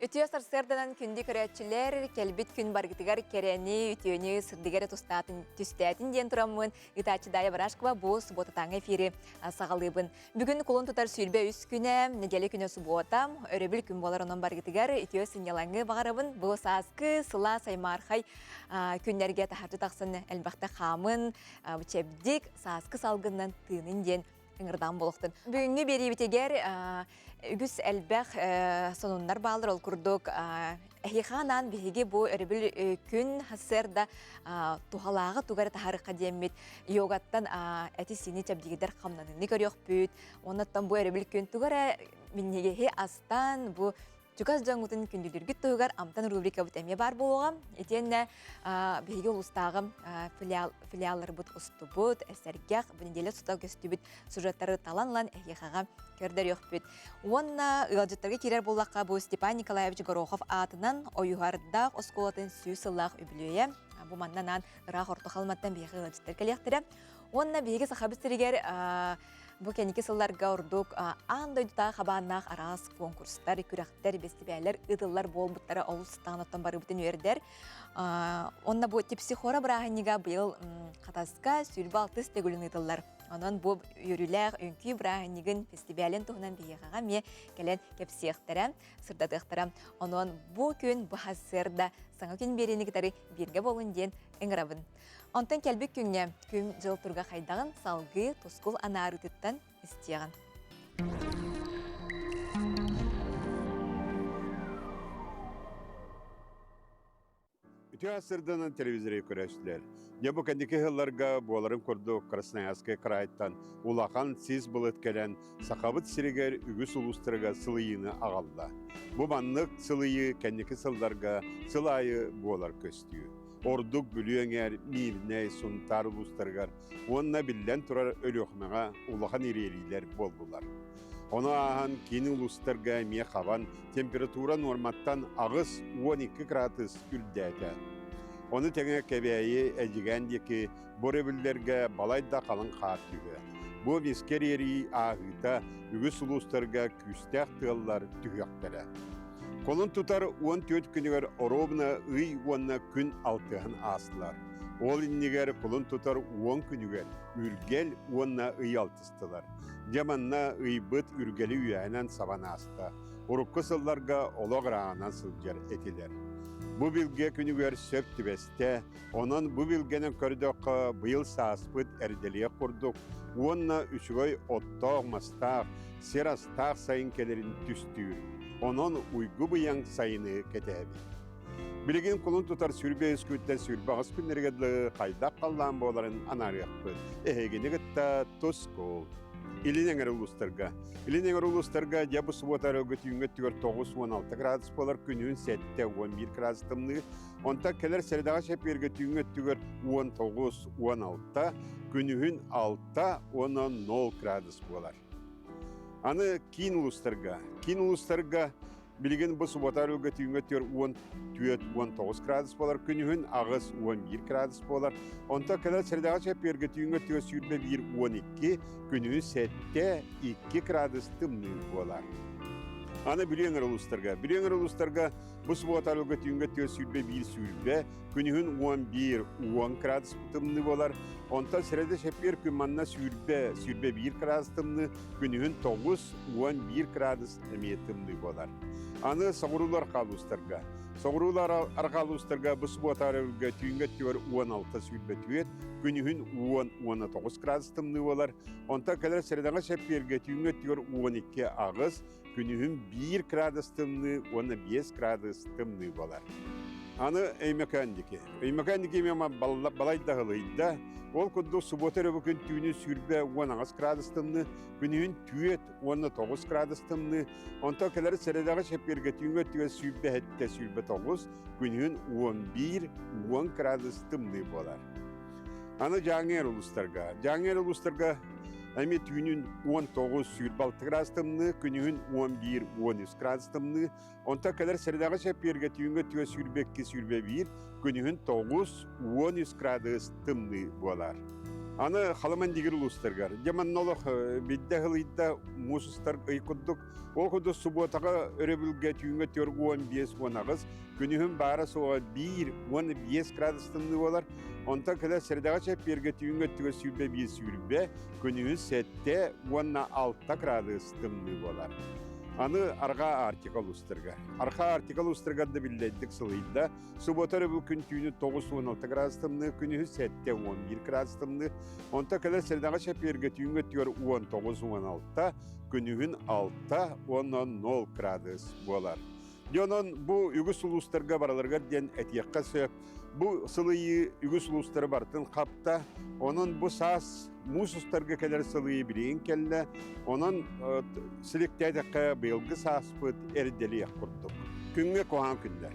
Үтүө сарсыарданан күндү көрөөччүлэр, кэлбит күн баргытыгар кэрэни, үтүөнү, сырдыгы эрэ тустаатын, түстээтин диэн тураммын, ыытааччы Дая Барашкова бу субуотатааҥы эфири саҕалыыбын. Бүгүн кулун тутар 23 күнэ, нэдиэлэ күнэ субуота, өрөбүл күн буолар онон баргытыгар үтүө сынньалаҥы баҕарабын. Бу сааскы сылаас аймаархай күннэргэ таһырдьа тахсан элбэхтэ хаамын, чэбдик, сааскы салгынынан тыынын диэн ыҥырдаан буолуохтун. Бүгүҥҥү биэриибитигэр үгүс элбэх сонуннар бааллар. Ол курдук эһиэхэ анаан биһиги бу өрөбүл күн сарсыарда туһалааҕы тугу эрэ таһаарыахха диэммит йогаттан эти-сиини чэбдигирдэр хамнаныыны көрүөхпүт. Оннуттан бу өрөбүл күн тугу эрэ минньигэһи астаан бу Чугас дьоҥҥутун күндүлүүргүт туһугар Амтан рубрикабыт эмиэ баар буолуоҕа. Итиэннэ биһиги улуустааҕы филиалларбыт устубут, сэргэх, бу неделя сута көстүбүт сюжеттары талан ылан эһиэхэҕэ көрдөрүөхпүт. Уонна ыалдьыттарга киирэр буоллахха, бу Степан Николаевич Горохов аатынан Ойуһардаах оскуолатын сүүс сыллаах үбүлүөйэ. Бу манна анаан ыраах Орто Халыматтан биһиэхэ ыалдьыттар кэлиэхтэрэ. Уонна биһиги Сахабыт сиригэр Бу кэнники сылларга ордук аан дойдутааҕы хабааннаах араас конкурстар, күрэхтэр, бэстибээллэр ыытыллар буолбуттара олус таҥнаттан барыбытын үөрдэр. Онно бу Типсихора бырааһынньыга быйыл Хатаска 26 төгүлүн ыытыллар. Онон бу үөрүүлээх үҥкүү бырааһынньыгын фестивалын туһунан биһиэхэҕэ эмиэ кэлэн кэпсиэхтэрэ, сырдатыахтара. Онон бу күн бу сарсыарда саҥа күн биэриини кытары бииргэ буолун диэн ыҥырабын. Онтон кэлбит күҥҥэ күн-дьыл туруга хайдаҕын салгыы тускул анаарыытыттан истиэҕин. Үтүө сырданан телевизоры көрөстүлэр. Дьэ бу кэнники сылларга буоларын курдук Красноярскай крайтан улахан сис былыт кэлэн Сахабыт сиригэр үгүс улуустарыгар сылыйыыны аҕалла. Бу маннык сылыйыы кэнники сылларга сыл аайы буолар көстүү. Ордук Бүлүү эҥээр Миирнэй, Сунтаар улуустарыгар уонна биллэн турар Өлүөхүмэҕэ улахан ириэриилэр буоллулар. Ону ааһан киин улуустарга эмиэ хабан температура нуорматтан 82 градус үрдээтэ. Ону тэҥэ Кэбээйи, Эдьигээн диэки бу өрөбүллэргэ балайда халыҥ хаар түһүө. Бу эмискэ ириэрии ааһыыта үгүс улуустарга күүстээх тыаллар түһүөхтэрэ. Кулун тутар 14 күнүгэр оруобуна ый уонна күн алтыһан аастылар. Ол иннигэр кулун тутар 10 күнүгэр үргэл уонна ый алтыстылар. Дьэ манна ыйбыт үргэли үөһэнэн сабан ааста. Урукку сылларга олох ырааҕынан сылдьар этилэр. Бу билгэ күнүгэр сөп түбэстэ, онон бу билгэнэн көрдөххө быйыл сааспыт эрдэлиэх курдук уонна үчүгэй оттоох-мастаах, сир астаах сайын кэлэрин түстүүр. Онон уйгу-быйаҥ сайыны кэтэһэбит. Билигин кулун тутар сүүрбэ үс күнтэн 28 күннэргэ дылы хайдах халлаан буоларын анаарыахпыт. Эһигини кытта тускул. Илин эҥэр улуустарга. Илин эҥэр улуустарга дьэ бу субуота өрөгө түүҥҥэ өттүгэр 96 градус буолар, күнүһүн 7-11 градус тымныы. Онтон кэлэр сэрэдэҕэ чэппиэргэ түүҥҥэ өттүгэр 19-16, күнүһүн 6 уонна 0 градус буолар. Аны киин улуустарга. Киин улуустарга билигин бу суббота арыылга түүҥҥэ 44-19 градус буолар, күнүһүн 8-11 градус буолар. Онтон кэлэр сэрэдэҕэ чэппиэргэ түүҥҥэ 21-12, күнүһүн 7-2 градус тымныы буолар. Аны Бүлүү эҥэр улуустарга. Бүлүү эҥэр улуустарга бу суббота арыылга түүҥҥэ 421-сүүрбэ, Күнүһүн 11-10 градус тымныы буолар. Онтон сэрэдэ чэппиэр күн манна сүүрбэ, 21 градус тымныы, күнүһүн 9-11 градус эмиэ тымныы буолар. Аны соҕуруулар хаалуустарга. Соҕуруулар арҕаалуустарга бу субуота өрөбүлгэ түүҥҥэ өттүгэр 16-24, күнүһүн 10-19 градус тымныы буолар. Онтон кэлэр сэрэдэҕэ чэппиэргэ түүҥҥэ өттүгэр 12-8, күнүһүн 1 градус тымныы уонна 5 градус тымныы буолар. Аны Өймөкөөн диэки. Өймөкөөн диэки эмиэ балай да ыһылыйда. Ол курдук субуота өрөбүл күн түүнүн сүүрбэ 18 градус тымныы, күнүһүн түөрт уонна 9 градус тымныы. Онтон кэлэр сэрэдэҕэ чэппиэргэ түүҥҥү өттүгэр сүүрбэ сэттэ сүүрбэ тоҕус, күнүһүн 11 10 градус тымныы буолар. Аны Дьааҥы улуустарга. Дьааҥы улуустарга эмиэ түүнүн 19 26 градус тымныы, күнүһүн 11 13 градус тымныы. Онтон кэлэр сэрэдэҕэ чэппиэргэ түүҥҥү өттүгэр 22 21, күнүһүн 9 13 градус тымныы буолар. Аны Халыман дигир улуустарыгар, дьэ манна олох бидде ыһылыйда муус устар ый курдук, ол курдук субуотаҕа өрөбүлгэ түүҥҥэ 45-18, күнүһүн баара суоҕа 1-15 градус тымныы буолар. Онтон кэлэр сэрэдэҕэ чэппиэргэ түүҥҥэ өттүгэр 21-20, күнүһүн 7 уонна 6 градус тымныы буолар. Аны Арҕаа Арктика улуустарыгар. Арҕаа Арктика улуустарыгар да биллэрдик сылыйда. Субуота өрөбүл күн түүнү 96 градус тымныы, күнүһү 71 градус тымныы. Онтон кэлэр сэрэдэҕэ чэппиэргэ түүҥҥэ өттүгэр 19-16, күнүһүн 6 уонна 0 градус буолар. Дьэ онон бу үгүс улуустарга бараларыгар диэн этиэххэ сөп. Бу сылыйыы үгүс улуустары барытын хапта. Онон бу саас муус устарга кэлэр сылыйыы билигин кэллэ. Онон силиктээтэххэ быйылгы сааспыт эрдэлиэх курдук. Күҥҥэ куһаҕан күннэр.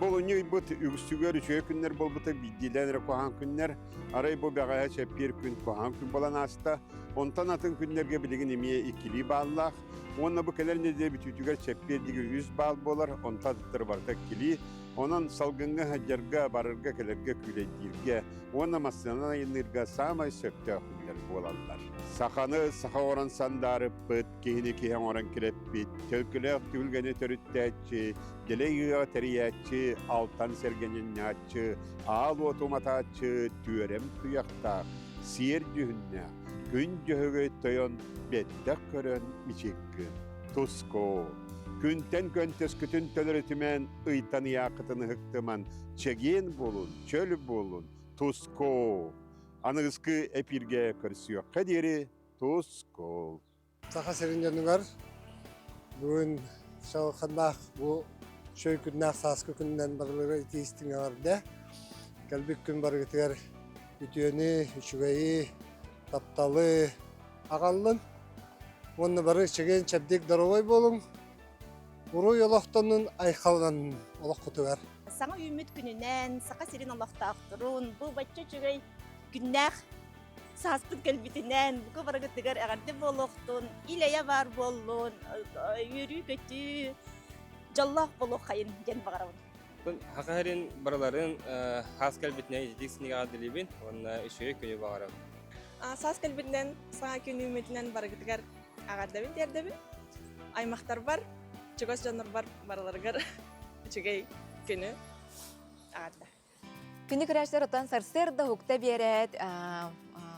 Болунньу ыйбыт үгүсүгэр үчүгэй күннэр буолбута биирдиилээн эрэ куһаҕан күннэр. Арай бу бэҕэһээ чэппиэр күн куһаҕан күн буолан ааста. Онтон атын күннэргэ билигин эмиэ иккилии бааллаах. Уонна бу кэлэр нэдиэлэ бүтүүтүгэр чэппиэр диги үс баал буолар, онтон атыттары барыта иккилии. Онон салгыҥҥа сылдьарга, барарга, кэлэргэ, күүлэйдииргэ уонна массыынанан айанныырга саамай сөптөөх күннэр буолаллар. Саханы саха оҥорон сандаарыппыт, киһини киһи оҥорон килэппит, төлкөлөөх түһүлгэни төрүттээччи, дэлэй ыаҕа тэрийээччи, алтан сэргэнинньааччы, аал уоту уматааччы, түөрэм туйахтаах, сиэр дьүһүннээх, күн дьөһөгөй тойон бэттэх көрөн мичиккин, туску. Күнтэн көнтөскүтүн төлөрүтүмэн, ыйтан ыйааххытын ыһыктыман, чэгиэн буолун, чөл буолун, туску. Аныгыскы эпииргэ көрсүөххэ диэри тускул. Саха сирин дьонугар бүгүн шалханнаах бу шөй күннээх сааскы күнүнэн барылары итии истиҥ эҕэрдэ. Кэлбит күн барыгытыгар үтүөнү, үчүгэйи, тапталы аҕаллын. Уонна бары чэгиэн чэбдик доруобай буолуҥ. Уруй олохтонун айхалланын олоххутугар. Саҥа үүммүт күнүнэн Саха сирин олохтоохторун бу бачча үчүгэй күннээх Сааспыт кэлбитинэн, бука барыгытыгар эҕэрдэ буолуохтун, ил-эйэ баар буоллун, үөрүү-көтүү, дьоллоох буолуоххайын диэн баҕарабын. Саха сирин барыларын саас кэлбитинэн ититик синигэҕэ дэлибин уонна үчүгэй күнү баҕарабын. Саас кэлбитинэн, саҥа күн үүммүтүнэн барыгытыгар эҕэрдэбин тиэрдэбин. Аймахтарбар, чугас дьоннорбор барыларыгар үчүгэй күнү эҕэрдэ. Күнү көрөөччүлэр оттон сарсыарда уһукта биэрээт,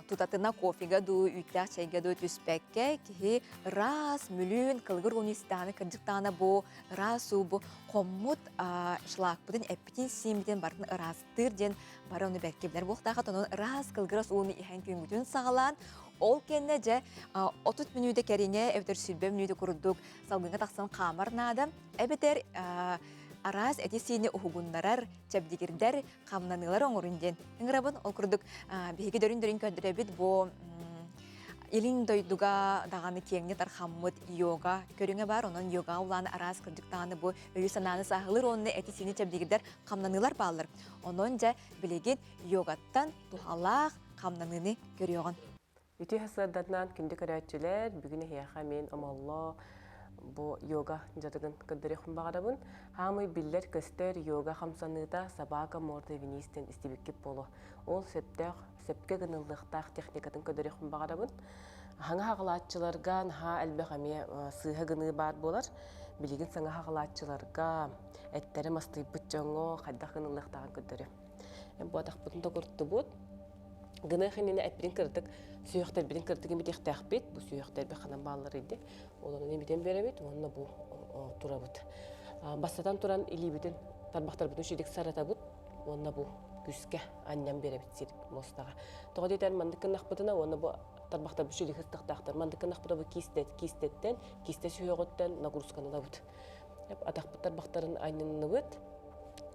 тутатына кофега дуу, үүттээх чэйгэ дуу түспэккэ, киһи ыраас, мүлүүн, кылгыр ууну истэҕинэ, кырдьыктаҕына бу ыраас уу бу хоммут шлакпытын, эппитин-сииммитин барытын ыраастыыр диэн бары ону бэркэ билэр буолуохтааххыт. Онон ыраас, кылгырас ууну иһэн күҥҥүтүн саҕалаан, ол кэннэ дьэ 30 мүнүүтэ кэриҥэ эбэтэр 20 мүнүүтэ курдук салгыҥҥа тахсан хаамар наада. Эбэтэр араас эти-сиини уһугуннарар, чэбдигирдэр хамнаныылар оҥорун диэн ыҥырабын. Ол курдук биһиги дөрүн-дөрүн көрдөрөбүт бу илин дойдуга даҕаны киэҥник тархаммыт йога көрүҥэ бар. Онон йога улааны араас кырдьык даҕаны бу өйү-санааны сааһылыыр уонна эти-сиини чэбдигирдэр хамнаныылар бааллар. Онон дьэ билигин йогаттан туһалаах хамнаныыны көрүөҕүн. Үтүө сарсыарданан күндү көрөөччүлэр, бүгүн эһиэхэ мин Омолло бу йога дьарыгын көрдөрүөхпүн баҕарабын. Хаамый биллэр-көстөр йога хамсаныыта собака мордой вниз диэн истибиккит буолуо. Ол сөптөөх, сөпкө гыныллыахтаах техникатын көрдөрүөхпүн баҕарабын. Хаҥа хаҕылааччыларга наһаа элбэх эмиэ сыыһа гыныы баар буолар. Билигин саҥа хаҕылааччыларга эттэрэ мастыйбыт дьоҥҥо хайдах гыныллыахтааҕын көрдөрүөм. Бу атахпытын токуртубут. Гыныах иннинэ эппитин кырдык, сүһүөхтэрбитин кырдык имитиэхтээхпит. Бу сүһүөхтэрбит ханан бааллар иди. Ол онон имитэн биэрэбит уонна бу турабыт. Бастатан туран илиибитин, тарбахтарбытын үчүгдүк саратабыт уонна бу күскэ анньан биэрэбит сир муостаҕа. Тоҕо диэтэр маннык гыннахпытына уонна бу тарбахтарбыт үчүгдүк сыстыктаахтар. Маннык гыннахпытына бу киистэ, киистэттэн, киистэ сүһүөҕүттэн нагрузканы ылабыт. Атахпыт тарбахтарын анньынныбыт,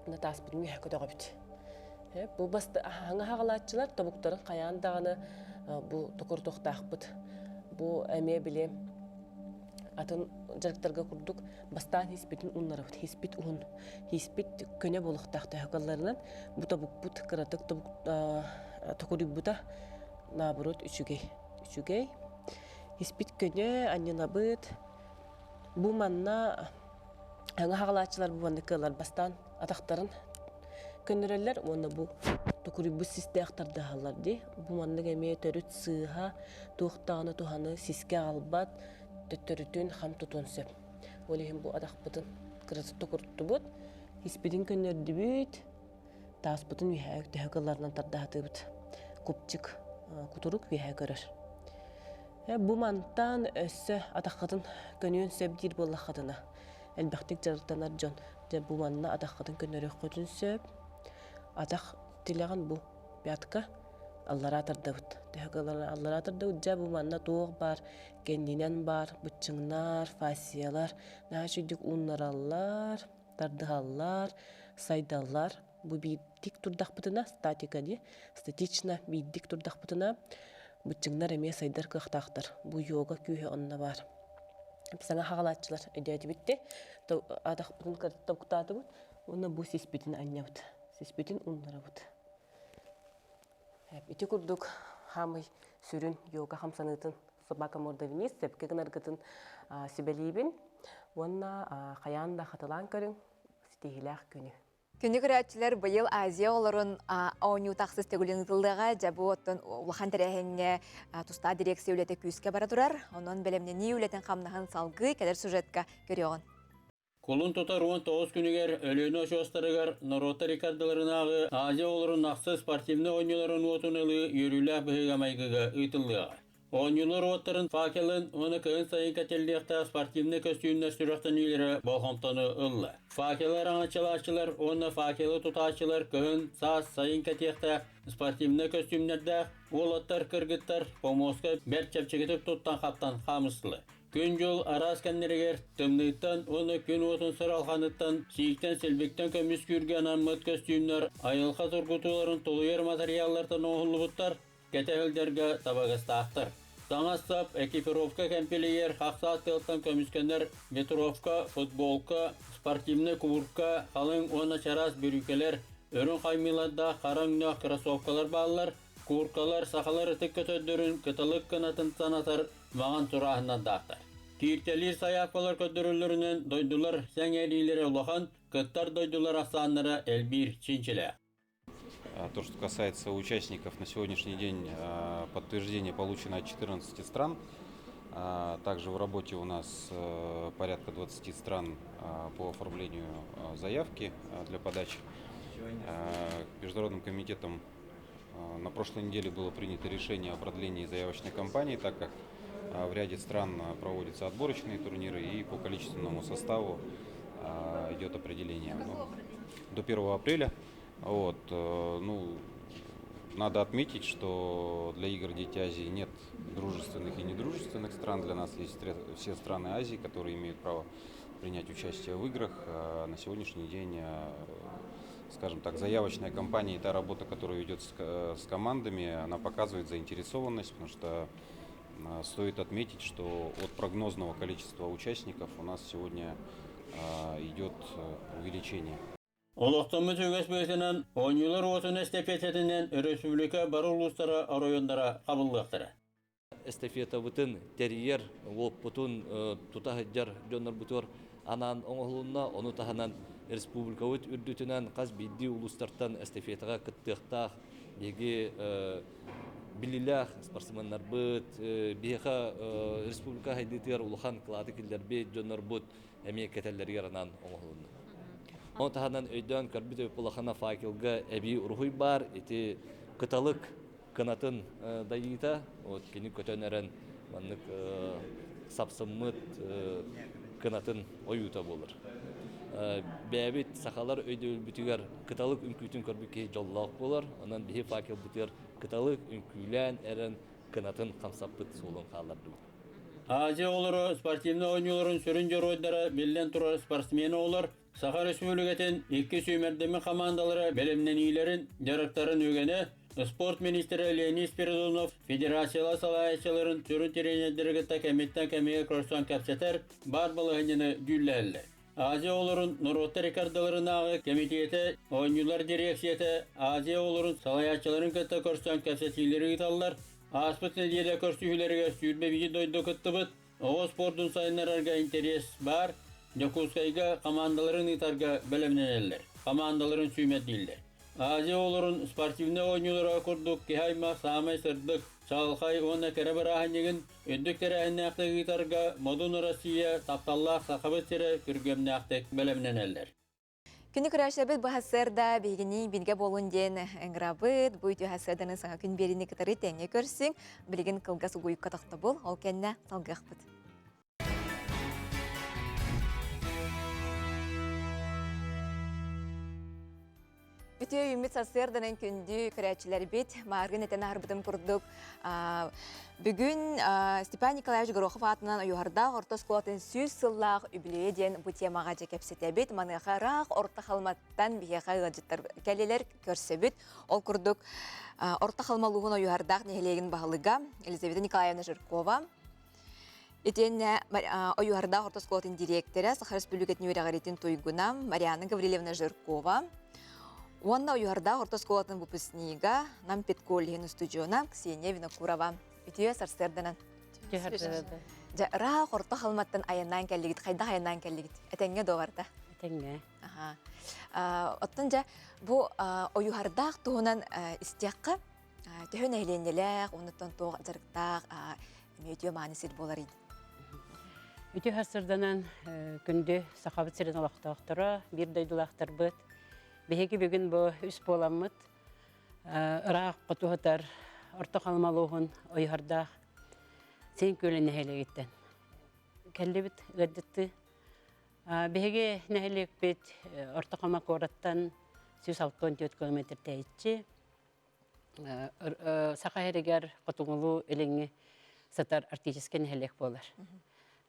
натааспытын үөһэ көтөҕөбүт. Бу хаҥа хаҕалааччылар тобуктарын хайаан даҕаны бу токурутуохтаахпыт. Бу эмиэ били атын дьарыктарга курдук бастаан хиспитин уннарабыт. Хиспит уһун, хиспит көнө буолуохтаах төһө бу тобукпут кыратык тобук токуруйбута наоборот үчүгэй. Үчүгэй. Хиспит көнө, анньынабыт. Бу манна хаҥа хаҕалааччылар бу маннык кыаллар бастаан атахтарын көннөрөллөр уонна бу Токуруйбут систээх тардыһаллар дии. Бу маннык эмиэ төрүт сыыһа, туох даҕаны туһаны сискэ аҕалбат, төттөрүтүн хам тутуон сөп. Ол иһин бу атахпытын кыратык токуруттубут, испитин көннөрдүбүт, тааспытын үөһээ төһө кылларынан тардаһатыбыт. Купчик кутурук үөһээ көрөр. Бу мантан өссө атаххытын көнүөн сөп диир буоллаххытына, элбэхтик дьарыктанар дьон дьэ бу манна атаххытын көннөрүөххүтүн сөп. Атах тилэҕин бу пятка аллараа тардабыт. Төһө кылларынан аллараа тардабыт. Дьэ бу манна туох баар кэннинэн баар быччыҥнар, фасциялар наһаа үчүгдүк ууннараллар, тардыһаллар, сайдаллар. Бу биирдик турдахпытына, статика дии, статично биирдик турдахпытына, быччыҥнар эмиэ сайдар кыахтаахтар. Бу йога күүһэ онно баар. Саҥа хаҕалааччылар өйдөөтүбүт де, атахпытын кытта уонна бу сиспитин анньабыт. Сиспитин ууннарабыт. Ити курдук хаамый сүрүн йога хамсаныытын собака мордовинист сөпкө гынаргытын сүбэлиибин уонна хайаан да хатылаан көрүҥ ситиһиилээх күнү. Күнү көрөөччүлэр быйыл Азия оҕолорун оонньуу тахсыс төгүлүн ыытыллыаҕа. Дьэ бу оттон улахан тэрээһиҥҥэ тустаах дириэксийэ үлэтэ күүскэ бара турар. Онон бэлэмнэнии үлэтин хамнаһын салгыы кэлэр сюжетка көрүөҕүн. Кулун тутар 19 күнүгэр Өлүөнэ очуостарыгар норуоттар иккардыларынааҕы Азия оҕолорун ахсыс спортивнай оонньууларын уотун ылыы үөрүүлээх быһыыга-майгыга ыытыллыаҕа. Оонньуулар уоттарын факелын уонна кыһын-сайын кэтиллиэхтээх спортивнай көстүүмнэр сүрэхтэниилэрэ болҕомтону ылла. Факелы араҥаччылааччылар уонна факелы тутааччылар кыһын, саас, сайын кэтиэхтээх спортивнай көстүүмнэрдээх уолаттар, кыргыттар помостка бэрт чэпчэкитик туттан-хаптан хаамыстылар. Күн-дьыл араас кэмнэригэр тымныыттан уонна күн уотун сыралҕаныттан, сииктэн-силбиктэн көмүскүүргэ анаммыт көстүүмнэр айылҕа тургутууларын тулуйар матырыйааллартан оҥоһуллубуттар, кэтэ сылдьарга табыгастаахтар. Таҥас-сап, экипировка кэмпилиэр, хахсаат тыалтан көмүскэнэр ветровка, футболка, спортивнай куурка, халыҥ уонна чараас бүрүүкэлэр, үрүҥ хаймыылардаах хара өҥнөөх кроссовкалар бааллар, кууркалар сахалар ытык көтөрдөрүн кыталык кынатын санатар маҥан сурааһыннардаахтар. Кииртэлиир сайаапкалар көрдөрөллөрүнэн дойдулар сэҥээриилэрэ улахан, кыттар дойдулар ахсааннара элбиир чинчилээх. То, что касается участников, на сегодняшний день подтверждение получено от 14 стран. Также в работе у нас порядка 20 стран по оформлению заявки для подачи. Международным комитетом на прошлой неделе было принято решение о продлении заявочной кампании, так как в ряде стран проводятся отборочные турниры и по количественному составу идет определение. Ну, до 1 апреля. Вот, ну, надо отметить, что для игр Дети Азии нет дружественных и недружественных стран. Для нас есть все страны Азии, которые имеют право принять участие в играх. На сегодняшний день, скажем так, заявочная кампания и та работа, которая ведется с командами, она показывает заинтересованность, потому что стоит отметить, что от прогнозного количества участников у нас сегодня идет увеличение. Олохтоммут үгэс быһыытынан оонньуулар уотун эстэпиэтэтинэн өрөспүүбүлүкэ бары улуустара, оройуоннара хабыллыахтара. Эстафетабытын тэрийэр уоппутун тута сылдьар дьоннорбутугар анаан оҥоһулунна. Ону таһынан республикабыт үрдүтүнэн хас биирдии улуустартан эстафетаҕа кыттыахтаах биһиги биллиилээх спортсменнарбыт, биһиэхэ республика сайдыытыгар улахан кылааты киллэрбит дьоннорбут эмиэ кэтэллэригэр анаан оҥоһулунна. Ону таһынан өйдөөн көрбүт улахана факелга эбии уруһуй баар. Ити кыталык кынатын дайыыта, вот кини көтөн эрэн маннык сапсыммыт кынатын ойуута буолар. Бэйэбит сахалар өйдөбүлбүтүгэр кыталык үҥкүүтүн көрбүт киһи дьоллоох буолар. Онон биһи факелбытыгар кыталык үҥкүүлээн эрэн кынатын хамсаппыт суолун хааллардыбыт. Азия оҕолоро спортивнай оонньууларын сүрүн дьоруойдара биллэн турар спортсмен оҕолор Саха Өрөспүүбүлүкэтин икки сүүмэрдэммит хамаандалара бэлэмнэниилэрин, дьарыктарын үгэнэ спорт министрэ Леонид Спиридонов федерациялар салайааччыларын сүрүн тренердэри кытта кэмиттэн кэмигэр көрсөн кэпсэтэр, баар балаһыанньаны дьүүллэһэллэр. Азия оҕолорун норуоттар иккардыларынааҕы кэмитиэтэ, оонньуулар дириэксийэтэ Азия оҕолорун салайааччыларын кытта көрсөн кэпсэтиилэри ыыталлар. Ааспыт нэдиэлэ көрсүһүүлэригэр 21 дойду кыттыбыт. Оҕо спордун сайыннарарга интэриэс баар. Дьокуускайга хамаандаларын ыытарга бэлэмнэнэллэр. Хамаандаларын сүүмэрдииллэр. Азия оҕолорун спортивнай оонньуулара курдук киһи аймах саамай сырдык, чаҕылхай уонна кэрэ бырааһынньыгын үрдүк тэрээһиннээхтик ыытарга Модун Россия тапталлаах Сахабыт сирэ күргүөмнээхтик бэлэмнэнэллэр. Күнү көрөөччүлэрбит бу сарсыарда биһигини бииргэ буолун диэн ыҥырабыт. Бу үтүө сарсыарданы саҥа күн биэриини кытары тэҥҥэ көрсүҥ. Билигин кылгас угуйукка тохтобул, ол кэннэ салгыахпыт. Үтүө үүммүт сарсыарданан күндү көрөөччүлэрбит, мааргын этэн аһарбытым курдук, бүгүн Степан Николаевич Горохов аатынан Ойуһардаах орто оскуолатын 100 сыллаах үбүлүөйэ диэн бу темаҕа дьэ кэпсэтэбит. Маныаха ыраах Орто Халыматтан биһиэхэ ыалдьыттар кэллилэр, көрсөбүт. Ол курдук, Орто Халыма улууһун Ойуһардаах нэһилиэгин баһылыга Елизавета Николаевна Жиркова, Итиэннэ Ойуһардаах орто оскуолатын дириэктэрэ, Саха Республикатын үөрэҕириитин туйгуна Марианна Гаврильевна Жиркова уонна Ойуһардаах орто оскуолатын выпускнига, Нам педколлеһын устудьуона Ксения Винокурова. Үтүө сарсыарданан. Дьэ, ыраах орто халыматтан айаннаан кэллигит, хайдах айаннаан кэллигит? Этэҥҥэ дуо барыта? Этэҥҥэ. Оттон дьэ, бу Ойуһардаах туһунан истиэххэ, төһө нэһилиэнньэлээх, оннуттан туох дьарыктаах эмиэ үтүө мааны сир буоларый? Үтүө сарсыарданан күндү Сахабыт сирин олохтоохторо, биир дойдулаахтарбыт. Биһиги бүгүн бу үс буоламмыт ыраах хоту Орто Халыма улууһун Ойуһардаах Сиэн Күөлүн нэһилиэгиттэн кэллибит ыалдьыттыы. Биһиги нэһилиэкпит Орто Халыма куораттан 164 километр тэйиччи. Саха сиригэр хотугулуу илиҥҥи сытар арктическай нэһилиэк буолар.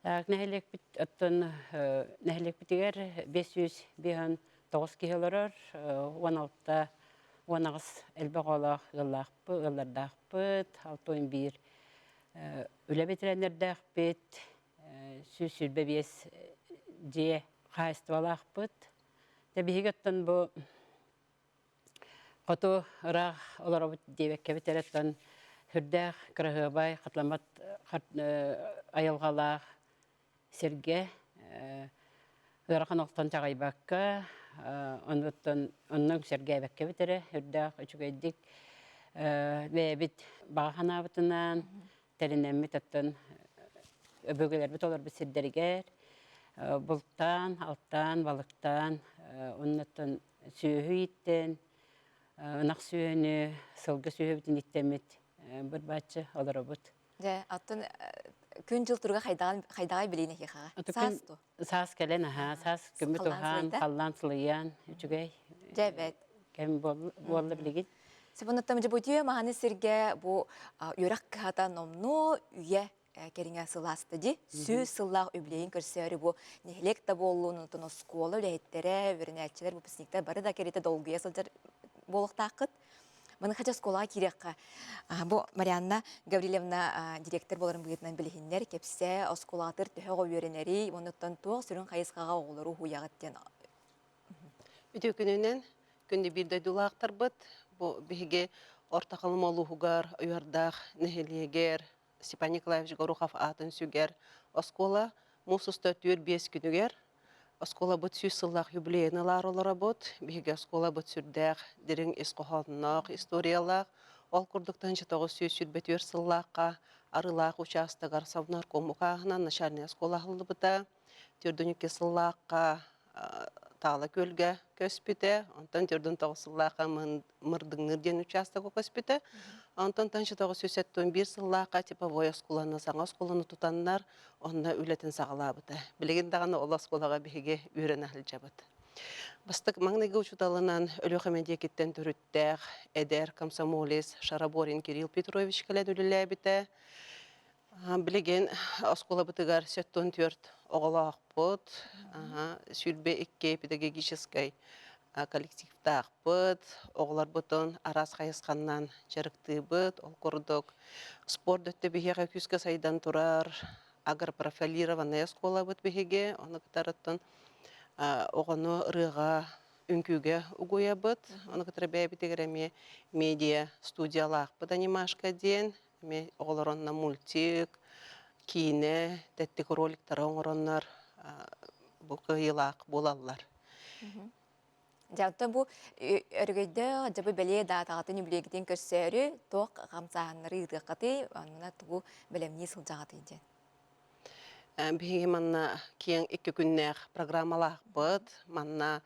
Так, нэһилиэкпит оттон нэһилиэкпитигэр 559 киһи олорор, 16 18 элбэх оҕолоох ыаллаахпыт, ыаллардаахпыт, 61 үлэ бэтэрээннэрдээхпит, 125 дьиэ хаһаайыстыбалаахпыт. Дьэ биһиги оттон бу Хоту ыраах олоробут диэбэккэбит эрэ оттон сүрдээх кыраһыабай, хатыламмат айылҕалаах сиргэ ыарахан олохтон чаҕыйбакка, оннуттан онно үҥсэргээбэккэбит эрэ сүрдээх үчүгэйдик бэйэбит баҕа санаабытынан тэринэммит оттон өбүгэлэрбит олорбут сирдэригэр бултаан, алтаан, балыктаан, оннуттан сүөһү ииттэн, ынах сүөһүнү, сылгы сүөһүбүтүн ииттэммит бырбааччы олоробут. Дьэ, оттон күн-дьыл туруга хайдаҕай билиин эһиэхэҕэ? Саас дуо? Саас кэлэн, аһаа, саас көмүт уһаан, халлаан сылыйан, үчүгэй. Дьэ, эбээт. Кэм буолла билигин. Сепонуттан дьэ маһаны сиргэ бу үөрэх кыһата номнуо үйэ кэриҥэ сылааста дии. 100 сыллаах үбүлүөйүн көрсөөрү бу нэһилиэк да буоллун, онтон оскуола үлэһиттэрэ, үөрэнээччилэр, выпускниктар бары да кэриэтэ долгуйа сылдьар буолуохтааххыт. Маныаха оскуолаҕа киириэххэ. Бу Марианна Гаврильевна директор буоларын быһыытынан билиһиннэр, кэпсээ, оскуолаҕытыгар төһө оҕо үөрэнэрий, оннуттан туох сүрүн хайысхаҕа оҕолору уһуйаҕыт диэн. Үтүө күнүнэн күндү биир дойдулаахтарбыт, бу биһиги Орто Халыма улууһугар Уйардаах нэһилиэгэр Степан Николаевич Горохов аатын сүгэр оскуола муус уста 4-5 күнүгэр оскуолабыт 100 сыллаах юбилейын ылаар олоробут. Биһиги оскуолабыт сүрдээх дириҥ ис хоһоонноох историялаах. Ол курдук 1924 сыллаахха Арыылаах учаастагар Совнарком укааһынан начальнай оскуола аһыллыбыта. 42 сыллаахха Таала күөлгэ көспүтэ, онтон 49 сыллаахха Мырдыҥныыр диэн учаастакка көспүтэ. Онтон 1971 сыллаахха типовой оскуоланы саҥа оскуоланы тутаннар, онно үлэтин саҕалаабыта. Билигин даҕаны ол оскуолаҕа биһиги үөрэнэ сылдьабыт. Бастакы маҥнайгы учууталынан Өлүөхүмэ диэкиттэн төрүттээх эдэр комсомолец Шараборин Кирилл Петрович кэлэн үлэлээбитэ. Билигин оскуолабытыгар 74 оҕолоохпут, 22 педагогическай коллективтаахпыт, оҕолорбутун араас хайысханнан дьарыктыыбыт. Ол курдук спорт өттө биһиэхэ күүскэ сайдан турар, агропрофилированная оскуолабыт биһиги, ону кытары оҕону ырыаҕа, үҥкүүгэ угуйабыт. Ону кытары бэйэбитигэр эмиэ медиа студиялаахпыт анимашка диэн Эмиэ оҕолор онно мультик, киинэ, тэттик роликтары оҥороннор бу кыайыылаах буолаллар. Дьэ, оттон бу өрөгөйдөөх дьэ бу бэлиэ даатаҕытын үбүлүөйгүтүн көрсөөрү туох хамсааһыннары ыытыаххытый, онно тугу бэлэмнии сылдьаҕытый диэн. Биһиги манна киэҥ икки күннээх программалаахпыт. Манна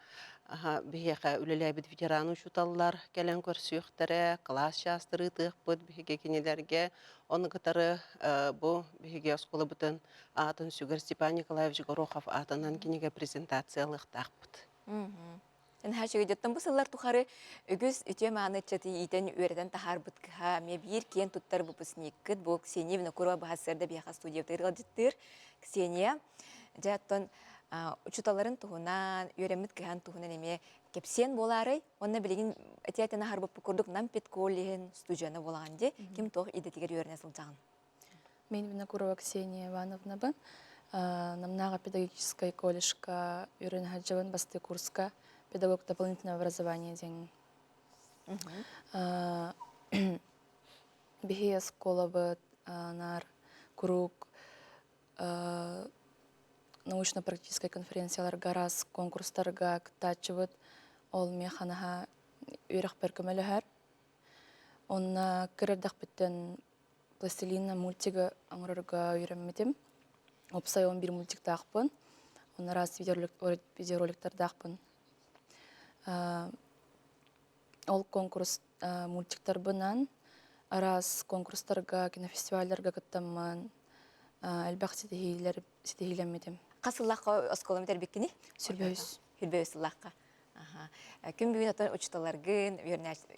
биһиэхэ үлэлээбит ветеран учууталлар кэлэн көрсүөхтэрэ, кылаас чаастары ыытыахпыт биһиги кинилэргэ. Ону кытары бу биһиги оскуолабытын аатын сүгэр Степан Николаевич Горохов аатынан кинигэ презентациялыахтаахпыт. Наһаа үчүгэйдиттэн бу сыллар тухары үгүс үтүө мааны ыччаты иитэн үөрэтэн таһаарбыт кыһа эмиэ биир киэн туттар выпускниккыт бу Ксения Винокурова быһа сарда биһиэхэ студиябытыгар ыалдьыттыыр. Ксения, дьэ оттон учууталларын туһунан, үөрэммит кыһан туһунан эмиэ кэпсиэн буолаарай? Уонна билигин этиэтэн аһарбыппыт курдук Нам педколлеһын студена буолаҕын дии. Ким туох идэтигэр үөрэнэ сылдьаҕын? Мен Винокурова Ксения Ивановнабын. Намнааҕы педагогическай колледжка үөрэнэ сылдьабын бастакы курска педагог дополнительного образования диэн. Биһи оскуолабыт наар куруук научно-практическай конференцияларга араас конкурстарга кыттааччыбыт. Ол миэхэ наһаа үөрэхпэр көмөлөһөр. Онно кыра эрдэхпиттэн пластилинна мультигы оҥорорго үөрэммитим. Уопсай он биир мультиктаахпын. Онно араас видеороликтардаахпын. Ол конкурс мультиктарбынан араас конкурстарга, кинофестивалларга кыттаммын элбэх ситиһиилэр ситиһиилэммитим. Хас сыллаахха оскуолам бүтэрбиккиний? Сүрбэһис. Сүрбэһис сыллаахха. Күн бүгүн оттон учууталларгын,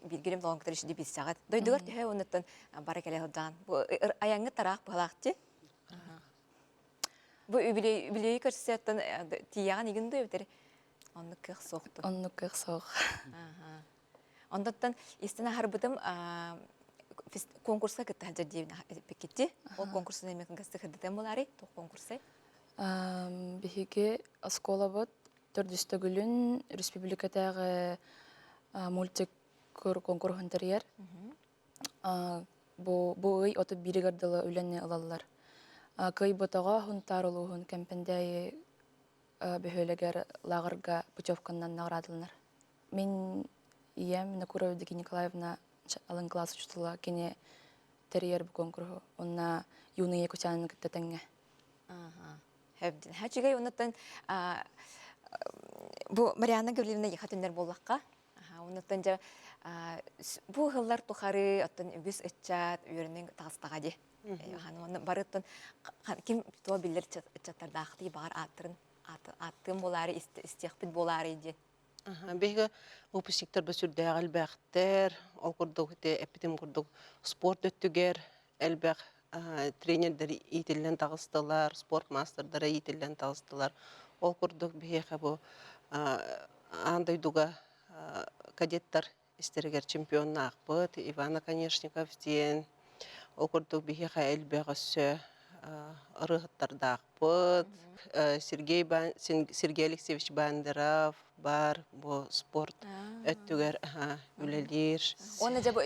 бииргилим толоҥкутар ишди билсэҕит. Дойдугар төһө оннуттан бара кэлэ сылдьаҕын? Бу айаҥҥыт тараах быһалаахчы. Бу үбүлүөйү көрсө оттон тиийэҕин игин дуу эбэтэр оннук кыах суохту? Оннук кыах суох. Онтон истэн аһарбытым конкурска кытта сылдьар диэбин эппиккитти. Ол конкурсун эмиэ кыгастык сырдатан буолаарай? Туох конкурсай? Биһиги оскуолабыт төрдүс төгүлүн республикатааҕы мультик конкурһун тэрийэр. Бу, бу ый 31-гэр дылы үлэни ылаллар. Кыайбатаҕа Хунтаар улууһун Кэмпэндээйи бөһүөлэгэр лааҕырга путевканан наҕараадаланар. Мин ийэм Накурова Евдокия Николаевна алын кылаас учуутала кини тэрийэр бу конкурһу. Онна юные якутянаны кытта тэҥҥэ. Үчүгэй оннуттан бу Марианна Гаврильевна яха түннэр буоллахха оннуттан дьэ бу ыһыллар тухары оттон үгүс ыччат үөрэнэн таҕыстаҕа дии барыттан ким туо биллэр ыччаттардаахтыы баҕар ааттарын ааттыым буолаары истиэхпит буолаары диэн Биһиги выпускниктарбыт сүрдээх элбэхтэр. Ол курдук ити эппитим курдук спорт өттүгэр элбэх тренердэр иитиллэн таҕыстылар, спорт маастардара иитиллэн таҕыстылар. Ол курдук биһиэхэ бу аан дойдуга кадеттар истэригэр чемпионнаахпыт Иван Оконешников диэн. Ол курдук биһиэхэ элбэх өссө ырыаһыттардаахпыт. Сергей, Сергей Алексеевич Бандеров бар бу спорт өттүгэр үлэлиир. Уонна дьэ бу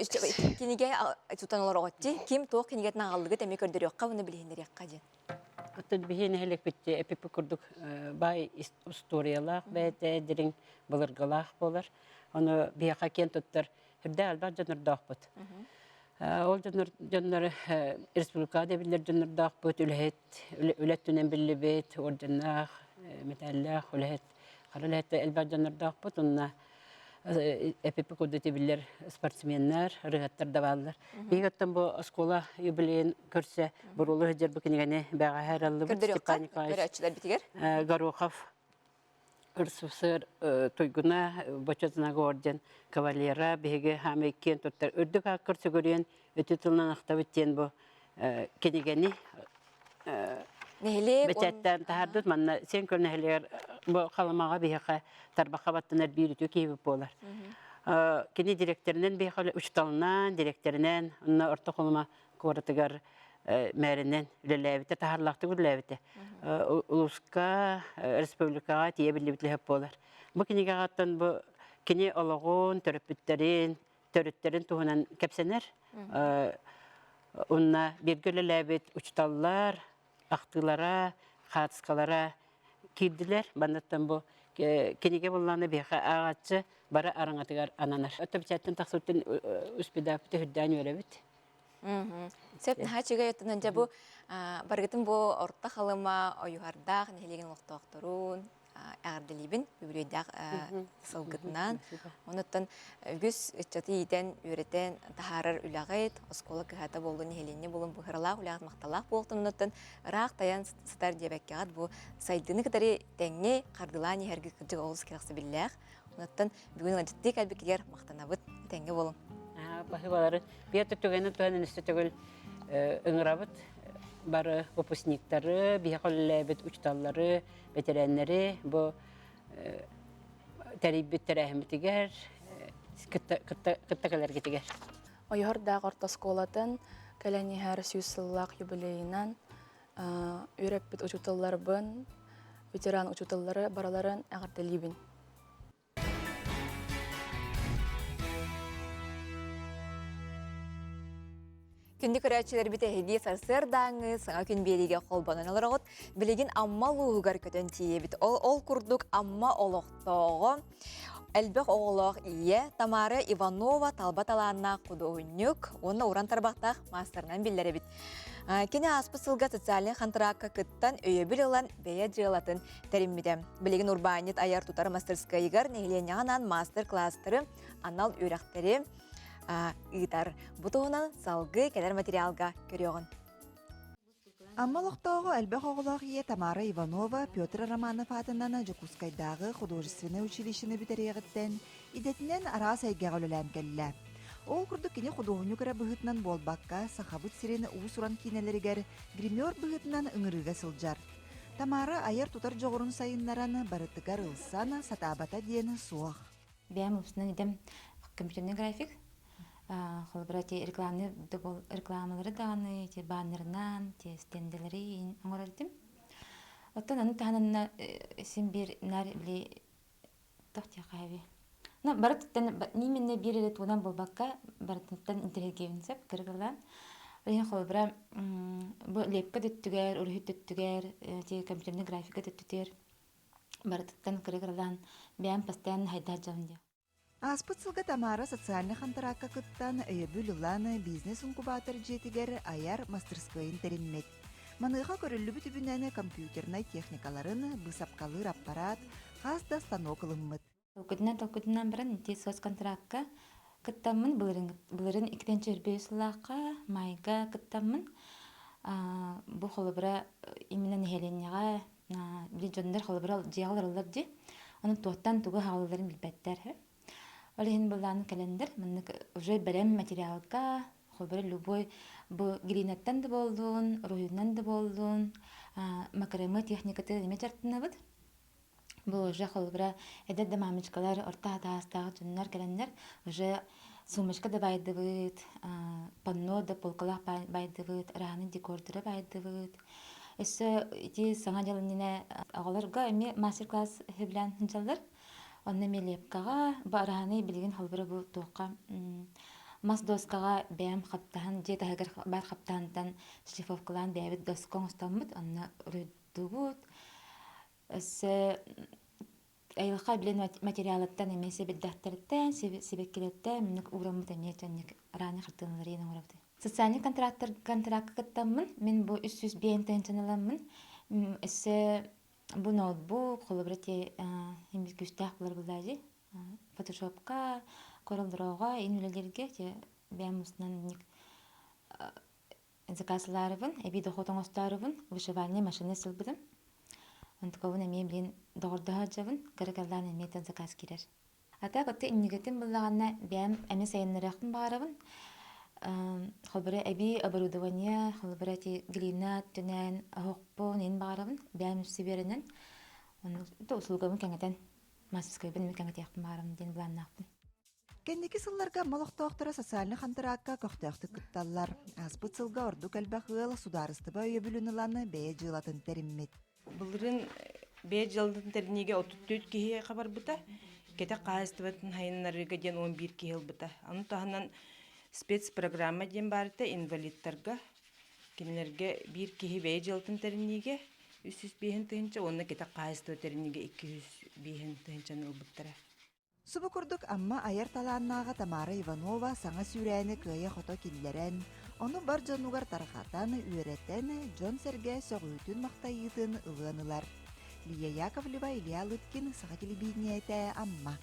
кинигэ тутан олороҕутти ким туох кинигэтин аҕаллыгыт эмиэ көрдөрүөххэ уонна билиһиннэриэххэ диэн. Оттон биһи нэһилиэкпит эпиппит курдук баай устуоруйалаах бэйэтэ дириҥ былыргылаах буолар. Ону биһиэхэ киэн туттар үрдээх элбэх дьоннордоохпут. Ол дьоннор дьоннор республикаҕа да биллэр дьоннордоохпут, үлэһит, үлэ өттүнэн биллибит, орденнаах, мэтээллээх үлэһит, хара үлэһит элбэх дьоннордоохпут. Онно эпипи курдук биллэр спортсменнар, ырыаһыттар да бааллар. Биһиги оттон бу оскуола юбилейын көрсө буруулу сылдьар бу кинигэни бэҕэһээ араллыбыт Степан Николаевич Горохов РСФСР туйгуна Бочуотунага орден кавалера биһиги хаамай киэн туттар үрдүк ааккар сүгүрүйэн үтүө тылынан ахтабыт диэн бу кинигэни нэһилиэк бэчээттээн таһаардыт манна сиэн көл нэһилиэгэр бу Халымаҕа биһиэхэ тарбахха баттанар биир үтүө киһибит буолар. Кини директорынан биһиэхэ учууталынан, директорынан, онно Орто Халыма куоратыгар мээринэн үлэлээбитэ, таһаарлаахтык үлэлээбитэ. Улууска, республикаҕа тиийэ биллибит лэһэп буолар. Бу кинигэҕэ бу кини олоҕун, төрөппүттэрин, төрүттэрин туһунан кэпсэнэр. Уонна бииргэ үлэлээбит учууталлар ахтыылара, хаартыскалара киирдилэр. Манныттан бу Кинигэ буллаана биһиэхэ ааҕааччы бары араҥатыгар ананар. Өттө бэчээттэн тахсыбытын успедааппыты үрдээн үөрэбит. Сөп наһаа үчүгэй оттонон дьэ бу барыгытын бу Орто Халыма Ойуһардаах нэһилиэгин олохтоохторун эҕэрдэлиибин үбүлүөйдээх сылгытынан. Онуттан үгүс ыччаты иитэн, үөрэтэн таһаарар үлэҕит, оскуола кыһата буоллун, нэһилиэнньэ буолун быһыралаах үлэҕит махталлаах буолтун онуттан ыраах тайан сытар диэбэккэҕит бу сайдыыны кытары тэҥҥэ хардылаан иһэргэ кырдьык олус кэрэхсэбиллээх. Онуттан бүгүн ыалдьыттыы кэлбиккитигэр махтанабыт. Этэҥҥэ буолуҥ. Баһыыбалары биир түгэнин туһанан өссө төгүл ыҥырабыт бары выпускниктары, биһиэхэ үлэлээбит учууталлары, бэтэрээннэри бу тэрийбит тэрээһиммитигэр кытта кэлэргитигэр. Ойоһордаах орто оскуолатын кэлэн иһэр 100 сыллаах юбилейынан үөрэппит учууталларбын, ветеран учууталлары барыларын эҕэрдэлиибин. Күндү көрөөччүлэрбит эһиги сарсыардааҥҥы саҥа күн биэриигэ холбонон олороҕут. Билигин Амма улууһугар көтөн тиийэбит. Ол, ол курдук Амма олохтооҕо элбэх оҕолоох ийэ Тамара Иванова талба талааннаах худуоһунньук уонна уран тарбахтаах маастарынан биллэр эбит. Кини ааспыт сылга социальнай хантыраакка кыттан өйөбүл ылан бэйэ дьыалатын тэриммитэ. Билигин урбаанньыт айар-тутар мастерскайыгар нэһилиэнньэҕэ анаан маастар-кылаастары, анал үөрэхтэри ыытар. Бу туһунан салгыы кэлэр материалга көрүөҕүн. Амма олохтооҕо элбэх оҕолоох ийэ Тамара Иванова Петр Романов аатынан Дьокуускайдааҕы художественнай училищены бүтэриэҕиттэн идэтинэн араас эйгэҕэ үлэлээн кэллэ. Ол курдук кини худуоһунньук эрэ быһыытынан буолбакка, Сахабыт сирин уус-уран киинэлэригэр гример быһыытынан ыҥырыыга сылдьар. Тамара айар-тутар дьоҕурун сайыннаран, барытыгар ылсан, сатаабата диэн суох. Бэйэм устунан идэм компьютерный график. Холобура, ити рекламный рекламалары даҕаны, ити баннерынан, ити стенделэри оҥорор этим. Оттон ону таһынан син биир наар били туох диэххэ Ну, барытыттан именно биир эрэ тугунан буолбакка, барытыттан интэриэһиргиэбин сөп, кыргылаан. Ол иһин холобура, бу лепка төттүгэр, уруһуй төттүгэр, ити компьютерный графика төттүтүгэр барытыттан кыргылаан бэйэм постоянно хайдах дьабын диэ. Ааспыт сылга Тамара социальнай хантараакка кыттан, өйөбүл ылан, бизнес-инкубатор дьиэтигэр айар мастерскойун тэриммит. Маныаха көрүллүбүт үбүнэн компьютернай техникаларын, быысапкалыыр аппарат, хас да станок ылыммыт. Толкуйдунан баран ити соцконтракка кыттаммын былырын иккитинчи өрбөйү сыллаахха майга кыттаммын бу холобура именно нэһилиэнньэҕэ били дьоннор холобура дьиэҕэ олороллор дии онон туохтан тугу хаалалларын билбэттэр ол иһин былаан кэлэннэр маннык уже бэлэм материалга холобура любой бу глинаттан да буоллун уруһуйунан да буоллун макраме техникатын эмиэ дьарыктанабыт Бу уже холобура эдэр да мамочкалар, орто саастаах дьоннор кэлэннэр уже сумочка да баайдыбыт, панно да полкалаах баайдыбыт, ырааны декордары баайдыбыт. Өссө ити саҥа дьыл иннинэ оҕолорго эмиэ мастер-класс сөбүлээн сылдьаллар. Онно эмиэ лепкаҕа, бу арааны билигин холобура бу туохха мас доскаҕа бэйэм хаптаһан, дьиэ таһыгар баар хаптаһынтан шлифовкалаан бэйэбит доска оҥостоммут, онно уруйдуубут. Өссө айылҕа билэн материалыттан эмиэ сэбирдэхтэриттэн, сибэккилэртэн маннык уураммыт эмиэ дьоннук арааны хартыыналары иэн оҥоробут. Социальный контрактар контракка кыттаммын, мин бу 305 тыһыынчаны ыламмын, өссө бу ноутбук, холобура ти имбит күүстээх булар буллаажы. Фотошопка, Corel ин үлэлэргэ те бэйэм устунан ник Заказлаарыбын, эбии дохуот оҥостоорубун, вышивальнай машина сылбытым. Онтукабын эмиэ билин доҕордоһо сылдьабын, кыра-кыралаан эмиэ тэн заказ киирэр. А так отто иннигитин буллаҕына бэйэм эмиэ сайыннарыахпын баҕарабын. Холобура эбии оборудование, холобура ити глина түнээн оһохпун иһин баҕарабын, бэйэм үксү биэрэнэн, ону услугабын кэҥэтэн, мастерскойбун эмиэ кэҥэтиэхпин баҕарабын диэн былааннаахпын. Кэнники сылларга Амма олохтоохторо социальнай хантараакка көхтөөхтүк кытталлар. Ааспыт сылга ордук элбэх ыал судаарыстыба өйөбүлүн ылан бэйэ дьыалатын тэриммит. Былырыын бэйэ дьыалатын тэриниигэ 34 киһи хабарбыта, кэтэх хаһаайыстыбатын сайыннарыыга диэн 11 киһи ылбыта. Ону таһынан спецпрограмма диэн баар этэ инвалидтарга. Кинилэргэ биир киһи бэйэ дьыалатын тэриниигэ. 305 тыһыынча уонна кэтэх хаһаайыстыба тэриннигэ 205 тыһыынчаны ылбыттара. Субу курдук Амма айар талааннааҕа Тамара Иванова саҥа сүүрээни кыайа-хото киллэрэн, ону бар дьонугар тарҕатан, үөрэтэн, дьон-сэргэ сөҕүүтүн-махтайыытын ылыан ылар. Лия Яковлева, Илья Лыткин, Саха телевидениетэ, Амма.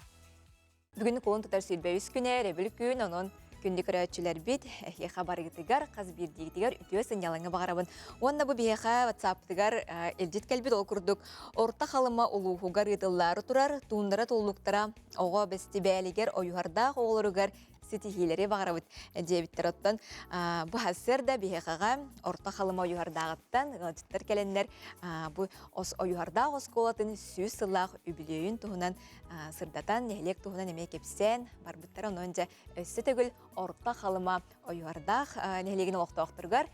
Бүгүн кулун тутар 23 күнэ, өрөбүл күн, онон күндү көрөөччүлэрбит, эһиэхэ барыгытыгар, хас биирдиигитигэр үтүө сынньалаҥы баҕарабын. Уонна бу биһиэхэ WhatsApp-тыгар илдьит кэлбит ол курдук Орто Халыма улууһугар ыытыллаары турар Туундара туллуктара оҕо бэстибээлигэр ойуһардаах оҕолоругар ситиһиилэри баҕарабыт диэбиттэр. Оттон бу сарсыарда биһиэхэҕэ Орто Халыма ойуһардааҕыттан ыалдьыттар кэлэннэр бу ойуһардаах оскуолатын 100 сыллаах үбүлүөйүн туһунан сырдатан, нэһилиэк туһунан эмиэ кэпсээн барбыттара. Онон дьэ өссө төгүл Орто Халыма ойуһардаах нэһилиэгин олохтоохторугар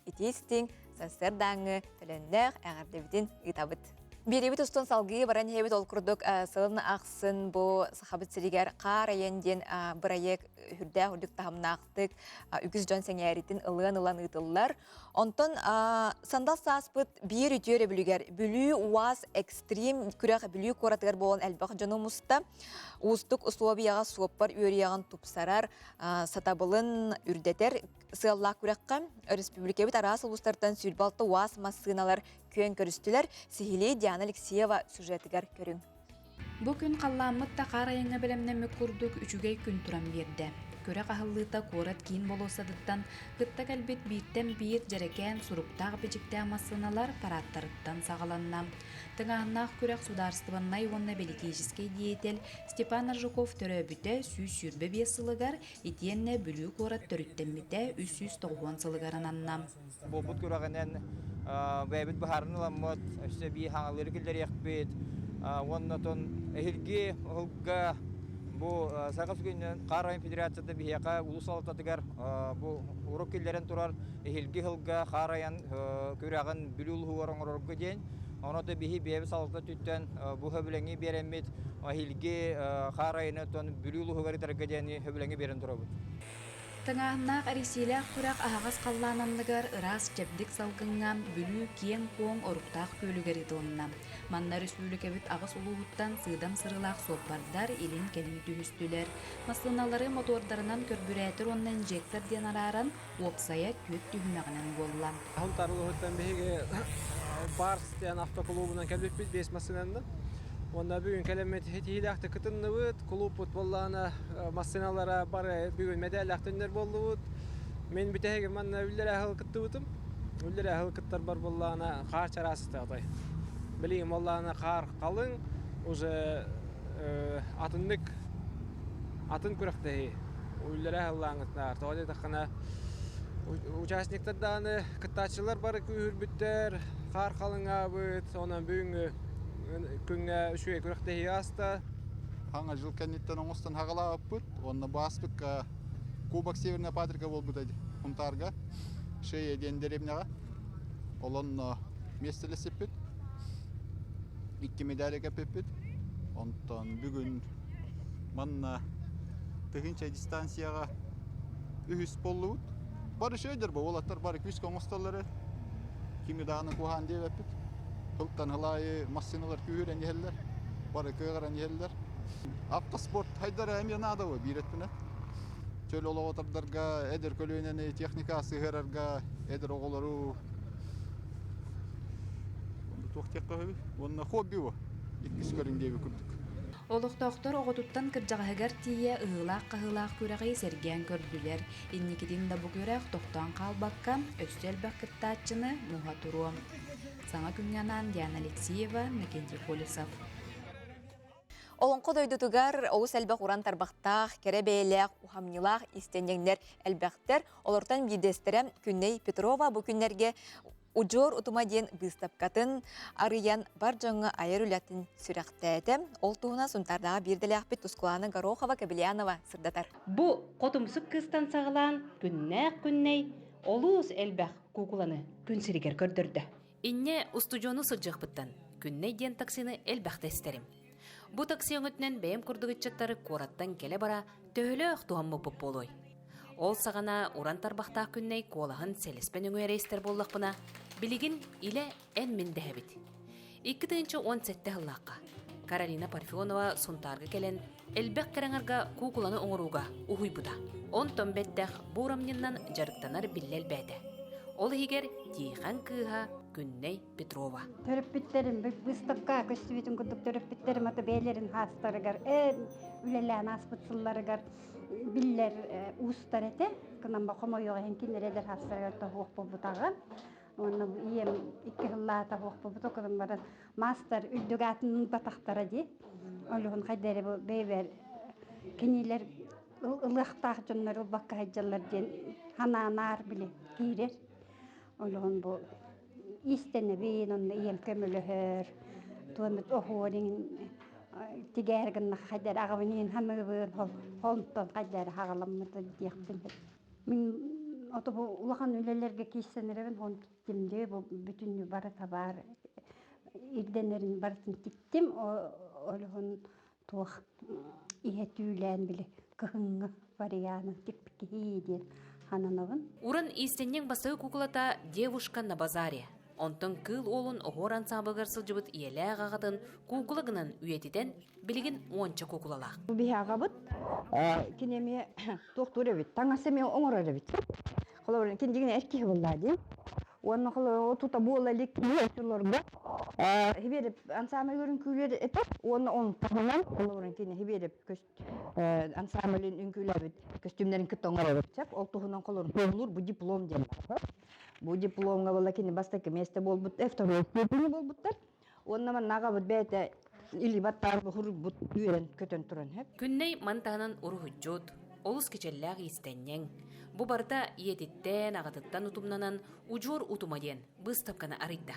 итии-истиҥ, сарсыардааҥҥы төлөннөөх эҕэрдэбитин ыытабыт. Биэриибит устун салгыы баран иһэбит ол курдук сылын ахсын бу Сахабыт сиригэр хаар айан диэн бырайыак үрдээх үрдүк таһымнаахтык үгүс дьон сэҥээритин ылыан ылан ыытыллар. Онтон сандал сааспыт биир үтүө өрөбүлүгэр Бүлүү УАЗ экстрим күрэх Бүлүү куоратыгар буолан элбэх дьону муста. Уустук условияҕа суоппар үөрүйэҕин тупсарар, сатабылын үрдэтэр сыаллаах күрэххэ өрөспүүбүлүкэбит араас улуустартан 26 УАЗ массыыналар күөн көрүстүлэр. Сиһилии Диана Алексеева сюжетыгар көрүҥ. Бу күн халлааммыт да хаар айаҥҥа бэлэмнэммит курдук үчүгэй күн туран биэрдэ. Күрэх аһыллыыта куорат киин болуоссатыттан кытта кэлбит бииртэн биир дьэрэкээн суруктаах-бичиктээх массыыналар парааттарыттан саҕаланна. Тыҥааһыннаах күрэх судаарыстыбаннай уонна бэлитиичэскэй деятель Степан Аржаков төрөөбүтэ 125 сылыгар Итиэннэ Бүлүү куорат төрүттэммитэ 390 сылыгар ананна. Буолбут күрэҕинэн бэйэбит быһааран ыламмыт, өссө эбии хаҥалыыры киллэриэхпит. Уонна отон эһилги ыһылга бу Саха сүгүнүнэн Хаар айан федерацията биһиэхэ улуус салалтатыгар бу урук киллэрэн турар эһилги ыһылга хаар айан күрэҕин Бүлүү улууһугар оҥорорго диэн. Ону биһи бэйэбит салалта өттүттэн бу сөбүлэҥи биэрэммит эһиилги хаар айаны оттон Бүлүү улууһугар ытарга диэни сөбүлэҥи биэрэн турабыт. Тыҥааһыннаах эрийсиилээх күрэх аһаҕас халлаан анныгар ыраас чэбдик салгыҥҥа Бүлүү киэҥ-куоҥ оруктаах күөлүгэр ыытылынна. Манна өрөспүүбүлүкэбит аҕыс улууһуттан сыыдам сырыылаах суоппардар илин-кэлин түһүстүлэр. Массыыналары мотуордарынан көрбүрээтэр уонна инжектор диэн арааран, уопсайа түөрт түһүмэҕинэн буолла. Сунтаар улууһуттан биһиги Барс диэн автокулуубунан кэлбиппит биэс массыынанан. Уонна бүгүн кэлэммит ситиһиилээхтик кытынныбыт. Кулууппут буоллаҕына массыыналара бары бүгүн мэдээллээх төннөр буоллубут. Мин бүтэһигим манна үллэрээ сыл кыттыбытым. Үллэрээ сыл кыттарбар буоллаҕына хаар чараас атай. Билигин буоллаҕына хаар халыҥ, уже атыннык атын күрэхтэһии. Үллэрээ сыллааҥҥытынаар. Тоҕо диэтэххинэ участниктар даҕаны кыттааччылар бары күүһүрбүттэр, хаар халыҥаабыт, онон бүгүҥҥү күҥҥэ үчүгэй күрэхтэһии ааста. Хаҥа жыл кэнниттэн оҥостон хаҕалаабыппыт. Уонна бу ааспыкка Кубок Северная Патрика буолбута Хунтаарга, Шея диэн дэриэбинэҕэ. Олонно миэстэлэсиппит. Икки медали кэппиппит. Онтон бүгүн манна тыһыынча дистанцияҕа үһүс буоллубут. Бары үчүгэйдэр бу уолаттар бары күүскэ оҥостоллор Кими даҕаны куһаан диэбэппит. Тылтан ылаайы массыыналар күүһүрэн иһэллэр. Бары кыаҕыран иһэллэр. Автоспорт хайдара эмиэ наада бу биир өттүнэн. Чөл олоҕу тардарга, эдэр көлүөнэни техника сыһыарарга, эдэр оҕолору туох диэххэ үһү? Уонна хобби бу. Иккис көрүҥ диэби курдук. Олохтоохтор оҕотуттан кырдьаҕаһыгар тиийэ ыһыылаах-хаһыылаах күрэҕи сэргээн көрдүлэр. Инникитин да бу күрэх тохтоон хаалбакка, өссө элбэх кыттааччыны муһа туруо. Саҥа күҥҥэ анаан Диана Алексеева, Иннокентий Колесов. Олоҥхо дойдутугар олус элбэх уран тарбахтаах, кэрэ бэйэлээх, уһамньылаах истэнньэҥнэр элбэхтэр. Олортон биирдэстэрэ Күннэй Петрова бу күннэргэ Удьуор утума диэн быыстапкатын арыйан бар дьоҥҥо айар үлэтин сүрэхтээтэ. Ол туһунан Сунтаардааҕы биирдэлээхпит Тускулаана Горохова-Кобельянова сырдатар. Бу хотумсук кыыстан саҕалаан күннээх күннэй олус элбэх куукуланы күн сиригэр көрдөрдө. Инньэ устудьуону сылдьыахпыттан Күннэй диэн таксины элбэхтэ истэрим. Бу такси өҥөтүнэн бэйэм курдук ыччаттары куораттан кэлэ-бара төһөлөөх туһаммыппыт буолуой? Ол саҕана уран тарбахтаах Күннэй куолаһын сэлэспэ нөҥүө эрэ истэр буоллахпына, билигин илэ эн-мин дэһэбит. 2017 сыллаахха Каролина Парфенова Сунтаарга кэлэн элбэх кэрэҥарга куукуланы оҥорууга уһуйбута. Онтон бэттэх бу урамньыннан дьарыктанар биллэ элбээтэ. Ол иһигэр Тиихэн кыыһа Күннэй Петрова. Төрөппүттэрим выставка көстүбүтүн курдук төрөппүттэрим аты бэйэлэрин хаастарыгар үлэлээн ааспыт сылларыгар биллэр уустар этэ. Кынан ба хомойуох иһин кинилэр хаастарыгар тоһуох буолбутаҕа. Уонна бу ийэм икки сыллаата суох буолбута кылын баран маастар үрдүк аатын ылбатахтара дии. Олуһун хайда эрэ бу бэйэбэр кинилэр ылыахтаах дьоннор ылбакка сылдьаллар диэн ханаанаар били киирэр. Олуһун бу иистэнэбин, онно ийэм көмөлөһөр, туоммут оһуорин тигээр гынна хайда эрэ аҕабын иһин ханыыбын, онтон хайда эрэ хаҕаламмыта диэхпин Мин ото бу улахан үлэлэргэ киирсэн эрэбин, он тиктим дии, бу бүтүннүү барыта баар ирдэнэрин барытын тиктим. Олуһун туох иһэ түүлээн били кыһыҥҥы варианын тикпит диэн хананабын. Уран иистэнньэҥ бастакы куукулата «Девушка на базаре». Онтон кыыл уолун оһуор ансаамбылыгар сылдьыбыт ийэлээх аҕатын куукула гынан үйэтитэн, билигин уонча куукулалаах. Биһи аҕабыт кини эмиэ туохтуур эбит, таҥас эмиэ оҥорор эбит. Холобур, кини дьиҥинэ эр киһи буоллаа дии. Уонна холобур, тута буола илик киһи Хибиэрэп ансаамбылын үҥкүүлүөр этэ уонна онтон холобурун кини Хибиэрэп ансаамбылын үҥкүүлээбит көстүүмнэрин кытта оҥоробут. Ол туһунан холобур туоһулуур бу диплом диэн Бу дипломҥа буолла кини бастакы миэстэ буолбут, второй степени буолбуттар. Уонна манна аҕабыт бэйэтэ илии баттаан хуруйбут үөрэн көтөн туран сөп. Күннэй маны таһынан уруһуйдьут, олус кичэллээх иистэнньэҥ. Бу барыта ийэтиттэн, аҕатыттан утумнанан Удьуор утума диэн быыстапканы арыйда.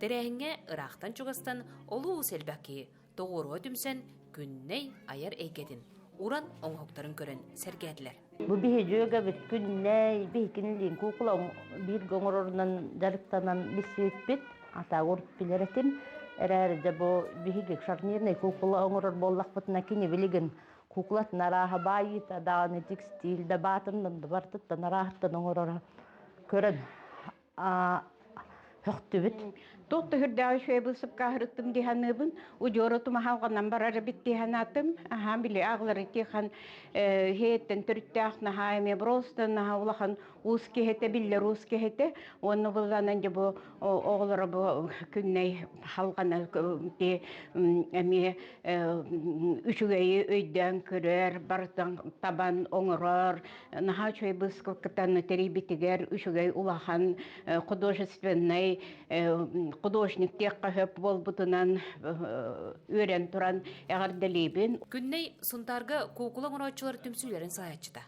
Тэрээһиҥҥэ ыраахтан-чугастан олус элбэх киһи тоҕуоруһа түмсэн Күннэй айар эйгэтин, уран оҥоһуктарын көрөн сэргээтилэр. Бу биһи дьүөгэбит Күннэй биһикинилиин куукула бииргэ оҥорорунан дьарыктанан билсибиппит. Атаагыр билэр этим. Эрээри дьэ бу биһиги шарнирный куукула оҥорор буоллахпытына кини билигин куукулатын арааһа баайыыта даҕаны текстиль да баатыннан да барытыттан арааһыттан оҥороро көрөн Хөхтүбүт. Туох да үрдээҕи үчүгэй быысапкааһырыттым дии саныыбын. Удьуору тумаһалҕанан барар эбит дии санаатым. Аһаан били аҕалары тихан иһиэттэн төрүттээх наһаа эмиэ просто наһаа улахан уус киһитэ, биллэр уус киһитэ. Уонна былланан дьэ бу оҕолоро бу күннэй халҕана эмиэ үчүгэйи өйдөөн көрөр, барытын табан оҥорор, наһаа үчүгэй быыскыкытан тэрийбитигэр үчүгэй улахан художественнай художник диэххэ сөп буолбутунан үөрэн туран эҕэрдэлиибин. Күннэй Сунтаарга куукула оҥорооччулар түмсүүлэрин салайааччыта.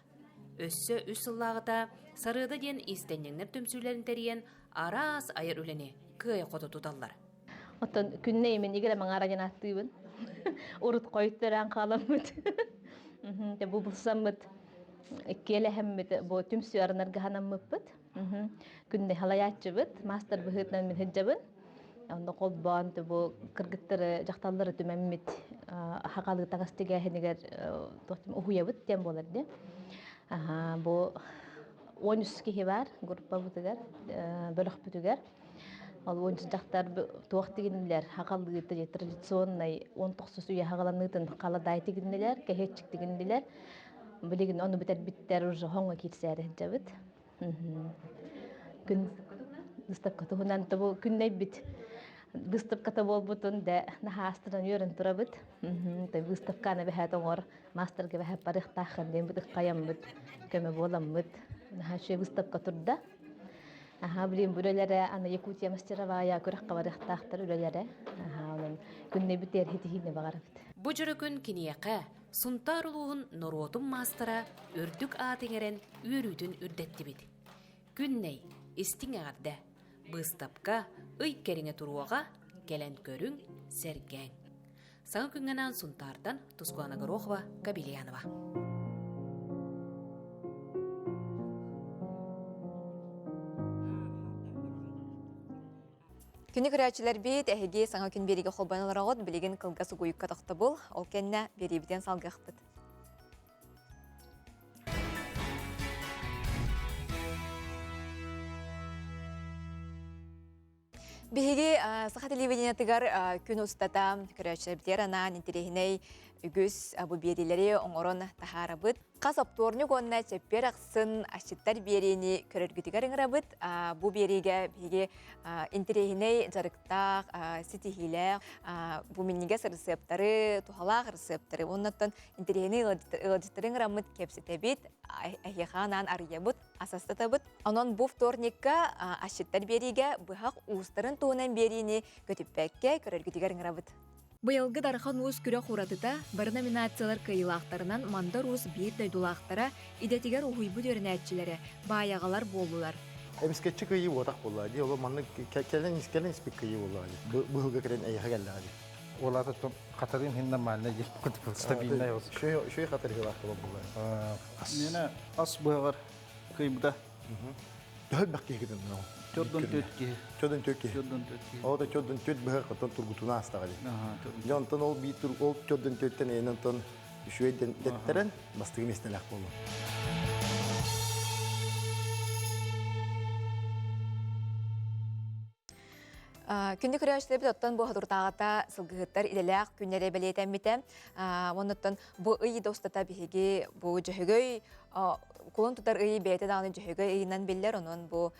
Өссө үс сыллааҕыта Сарыада диэн иистэнньэҥнэр түмсүүлэрин тэрийэн араас айар үлэни кыайа-хото туталлар. Оттон күннэй мин игирэ маҥаара диэн ааттыыбын. Урут хойут төрөөн хааламмыт. Бу булсаммыт иккиэлэһэммит бу түмсүү арынарга ханаммыппыт. Күннэй халайааччыбыт, маастар быһыытынан мин сылдьабын. Онно холбоон бу кыргыттары, дьахталлары түмэммит хахалыы таҥас тигээһинигэр уһуйабыт диэн буолар дии. Бу 13 киһи бар группабытыгар, бөлөхпүтүгэр. Ол уонча дьахтар туох тигиннилэр хагалыыты традиционнай он тохсус үйэ хагаланыытын халадаай тигиннилэр, кэһиэччик тигиннилэр. Билигин ону бүтэрбиттэр уже хоҥо киирсээри сылдьабыт. Күн выставка туһунан тобу күннэйбит выставката буолбутун да наһаастынан үөрэн турабыт. Выставканы бэһээт оҥор маастарга бэһээт барыахтааххын диэн бытык хайаммыт көмө буоламмыт. Наһаа үчүгэй выставка турда. Аха, блин, бу үлэлэрэ аны Якутия мастеровая күрэххэ барыахтаахтар үлэлэрэ. Аха, онон күннэй бүтэр хитиһиини баҕарабыт. Бу дьоро күн киниэхэ Сунтаар улууһун норуотун маастара үрдүк аат иҥэрэн үөрүүтүн үрдэттибит. Күннэй, истиҥ эҕэрдэ! Быыстапка ый кэриҥэ туруоҕа, кэлэн көрүҥ, сэргээҥ. Саҥа күҥҥэ анаан Сунтаартан Тускулана Горохова, Кабельянова. Күнү көрөөччүлэрбит, эһиги саҥа күн биэриигэ холбонон олороҕут, билигин кылгас угуйукка тохтобул, ол кэннэ биэриибитин салгыахпыт. Биһиги саха телевидениетыгар күн устата көрөөччүлэрбитигэр анаан интэриэһинэй үгүс бу биэриилэри оҥорон таһаарабыт. Хас оптуорньук уонна чэппиэр ахсын асчыттар биэриини көрөргүтүгэр ыҥырабыт. Бу биэриигэ биһиги интэриэһинэй дьарыктаах, ситиһиилээх, бу минньигэс ырысыаптары, туһалаах ырысыаптары уоннаттан интэриэһинэй ыалдьыттары ыҥыраммыт кэпсэтэбит, эһиэхэ анаан арыйабыт, асастатабыт. Онон бу вторникка асчыттар биэриигэ быһах уустарын туһунан биэриини көтүппэккэ көрөргүтүгэр ыҥырабыт. Быйылгы Дархан Уус күрэх уратыта бары номинациялар кыайыылаахтарынан Мандар Уус биир дойдулаахтара, идэтигэр уһуйбут үөрэнээччилэрэ, баайаҕалар буоллулар. Эмискэччи кыайыы буотах буолла дии, ол маннык кэлэн кэлэн испит кыайыы буолла дии. Быһылга кэлэн эйиэхэ кэллэҕэ дии. Ол аата хатарыым иһин нормальный дии, стабильный ол. Шөй хатарыылаах буолла. Миэнэ ас быһаҕар кыйбыта. Төһө элбэх киһи кытынна ол? Төрдөн төрт киһи. Төрдөн төрт киһи. Төрдөн төрт киһи. Ол да төрдөн төрт быһах оттон тургутуна астаҕа дии. Дьэ онтон ол биир тур ол төрдөн төрттэн эйэн онтон үчүгэй дэттэрэн бастакы миэстэлээх буолла. Күндү көрөөччүлэрбит оттон бу хотуртааҕыта сылгыһыттар идэлээх күннэрэ бэлиэтэммитэ. Оннуттан бу ый да устата биһиги бу дьөһөгөй кулун тутар ый бэйэтэ даҕаны дьөһөгөй ыйынан биллэр. Онон бу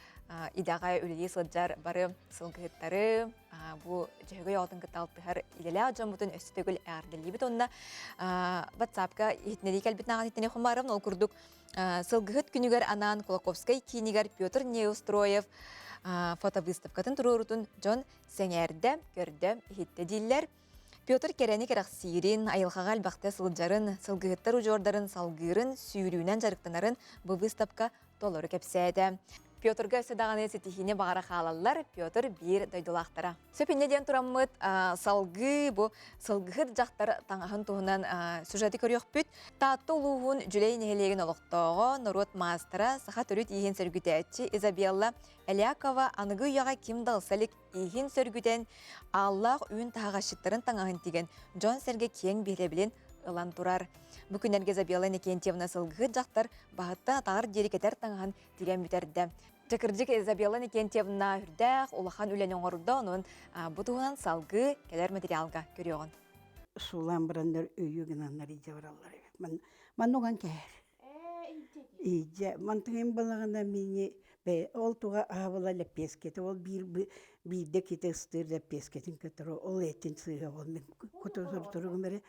идэҕэ үлэлии сылдьар бары сылгыһыттары бу дьөһөгөй оҕотун кытта алтыһар идэлээх дьоммутун өссө төгүл эҕэрдэлиибит. Онно WhatsApp-ка иһитиннэрии кэлбит нааҕын иһитиннэрии хомаарым. Ол курдук Сылгыһыт күнүгэр анаан Кулаковскай киинигэр Петр Неустроев фотовыставкатын туруорутун дьон сэҥээрдэ, көрдө, иһиттэ дииллэр. Петр кэрэни кэрэхсиирин, айылҕаҕа элбэхтэ сылдьарын, сылгыһыттар удьуордарын салгыырын, сүүрүүнэн дьарыктанарын бу выставка толору кэпсээтэ. Петрга өссө даҕаны ситиһиини баҕара хаалаллар, Петр биир дойдулаахтара. Сөп инньэ диэн тураммыт салгыы бу сылгыһыт дьахтар таҥаһын туһунан сюжеты көрүөхпүт. Таатта улууһун Дьүлэй нэһилиэгин олохтооҕо, норуот маастара, саха төрүт ииһин сөргүтээччи Изабелла Элякова аныгы үйэҕэ ким да ылса илик ииһин сөргүтэн, ааллаах үүн таһаҕасчыттарын таҥаһын тигэн, дьон-сэргэ киэҥ биһирэбилин ылан турар. Бу күннэргэ Изабелла Иннокентьевна сылгыһыт дьахтар баһыттан атаҕар диэри кэтэр таҥаһын тигэн бүтэрдэ. Дьэ, кырдьык Изабелла Никентьевна үрдээх улахан үлэни оҥордо, онон бу туһунан салгыы кэлэр материалга көрүөҕүн. Суулаан бараннар өйү гынаннар илдьэ бараллар эбит. Маннуган кэһэр. Иидьэ, мантыгын балаҕана мини ол туга аһабыла лэппиэскэтэ ол биир биирдэ ките ыстыыр лэппиэскэтин көтөрө ол этин сыыһа ол мин кутурутуругум эрэ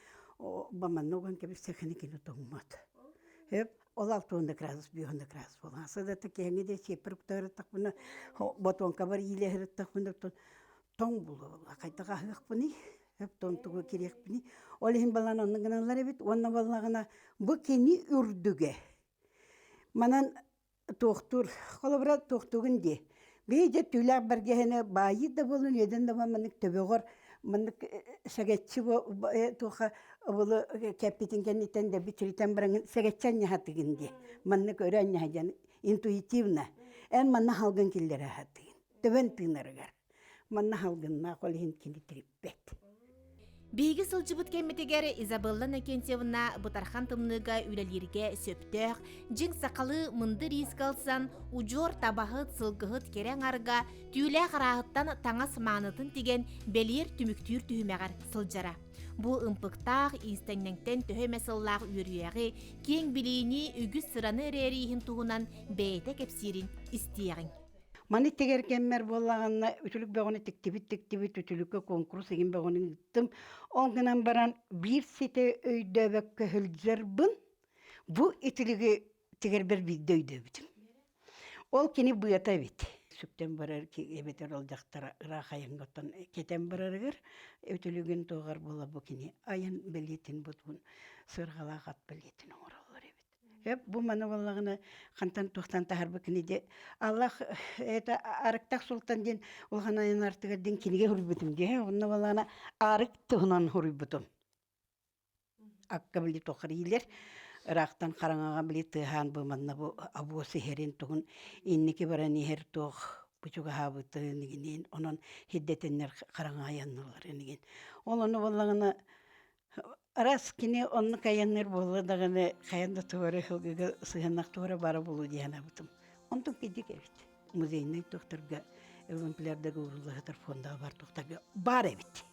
ба манна уган кэбистэххинэ кини тоҥмот. Хөп Ол 60 градус, 50 градус буолан. Садата киһиҥи де сиэппэр кутарыттахпына, ботуоҥкабар иилэһириттахпына тоҥ булуолла. Хайдах аһыахпыный? Хөп тон тугу кириэхпиний? Ол иһин балан оннук гыналлар эбит. Уонна баллаҕына бу кини үрдүгэ. Манан туохтуур, холобура туохтуугун дии. Биһи дьэ түүлээх бэргэһэни баайыы да буолун, үөдэн да буолун маннык төбөҕөр маннык сэгэччи туоха обулу кэппитин кэнниттэн дэби тиритэн бараҥын сэгэччи анньаһатыгын дии. Маннык өрө анньаһа диэн интуитивно. Эн манна халгын киллэрэ сатыгын. Төбөн тыынарыгар. Манна халгыннаах ол иһин кини тириппэт. Биһиги сылдьыбыт кэммитигэр Изабелла Накентьевна бытархан тымныыга үлэлииргэ сөптөөх, дьиҥ сахалыы мындыр иискэ ылсан, удьуор табаһыт, сылгыһыт кэрэ аҥарга түүлээх арааһыттан таҥас маанытын тигэн бэлиэр түмүктүүр түһүмэҕэр сылдьара. Бу ымпыктаах иистэнньэҥтэн төһө эмэ сыллаах үөрүйэҕи, киэҥ билиини, үгүс сыраны эрээри иһин туһунан бэйэтэ кэпсиирин истиэҕиҥ. Маны тигэр кэммэр буоллаҕына үтүлүк бөҕөнү тиктибит-тиктибит үтүлүккэ куонкурус игин бөҕөнү ыыттым. Ол гынан баран биир ситэ өйдөөбөккө сылдьарбын бу үтүлүгү тигэрбэр биирдэ өйдөөбүтүм. Ол кини быата эбит. Сүктэн барар эбэтэр ол дьахтара ыраах айаҥҥа оттон кэтэн барарыгар үтүлүгүн туоҕар буола бу кини айан бэлиэтин бутуун сыарҕалаах ат бэлиэтин оҥороллор эбит. Эп бу маны буоллаҕына хантан туохтан таһарбыккыный де Аллах это Арыктах Султан диэн улахан айан артыгар диэн кинигэ суруйбутум дии. Онно буоллаҕына арык туһунан суруйбутум. Акка били туоххар иилэр ыраахтан хараҥаҕа били тыаһаан бу манна бу обуос иһэрин туһун инники баран иһэр туох бу чугаһаабытын игинин онон хиддэтиннэр хараҥа айаннылар инигин. Ол ону буоллаҕына Раз кини оннук айанныыр буолла даҕаны хайан да туора сылгыга сыһыаннах туора бара буолуо дии санаабытым. Онтон кидик эбит. Музейнай тохторго экземплярдага уурулла сытар фондаҕа бар туохтарга баар эбит.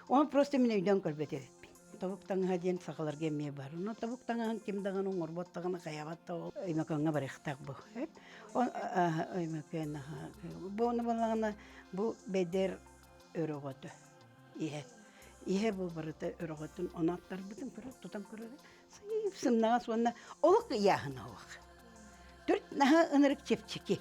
Оны просто мин өйдөөн көрбөт эбиппин. Тобук таҥаһа диэн сахаларга эмиэ бар. Ону тобук таҥаһын ким даҕаны оҥорбот даҕаны хайаабат да ол Өймөкөөҥҥө барыахтаах бу. Өймөкөөн бу ону буоллаҕына бу бэдэр өрөҕөтө иһэ. Иһэ бу барыта өрөҕөтүн ону аттарбытын көрөр, тутан көрөр. Сымнаҕас уонна олох ыйааһына суох. Төрт наһаа ынырык чэпчэки.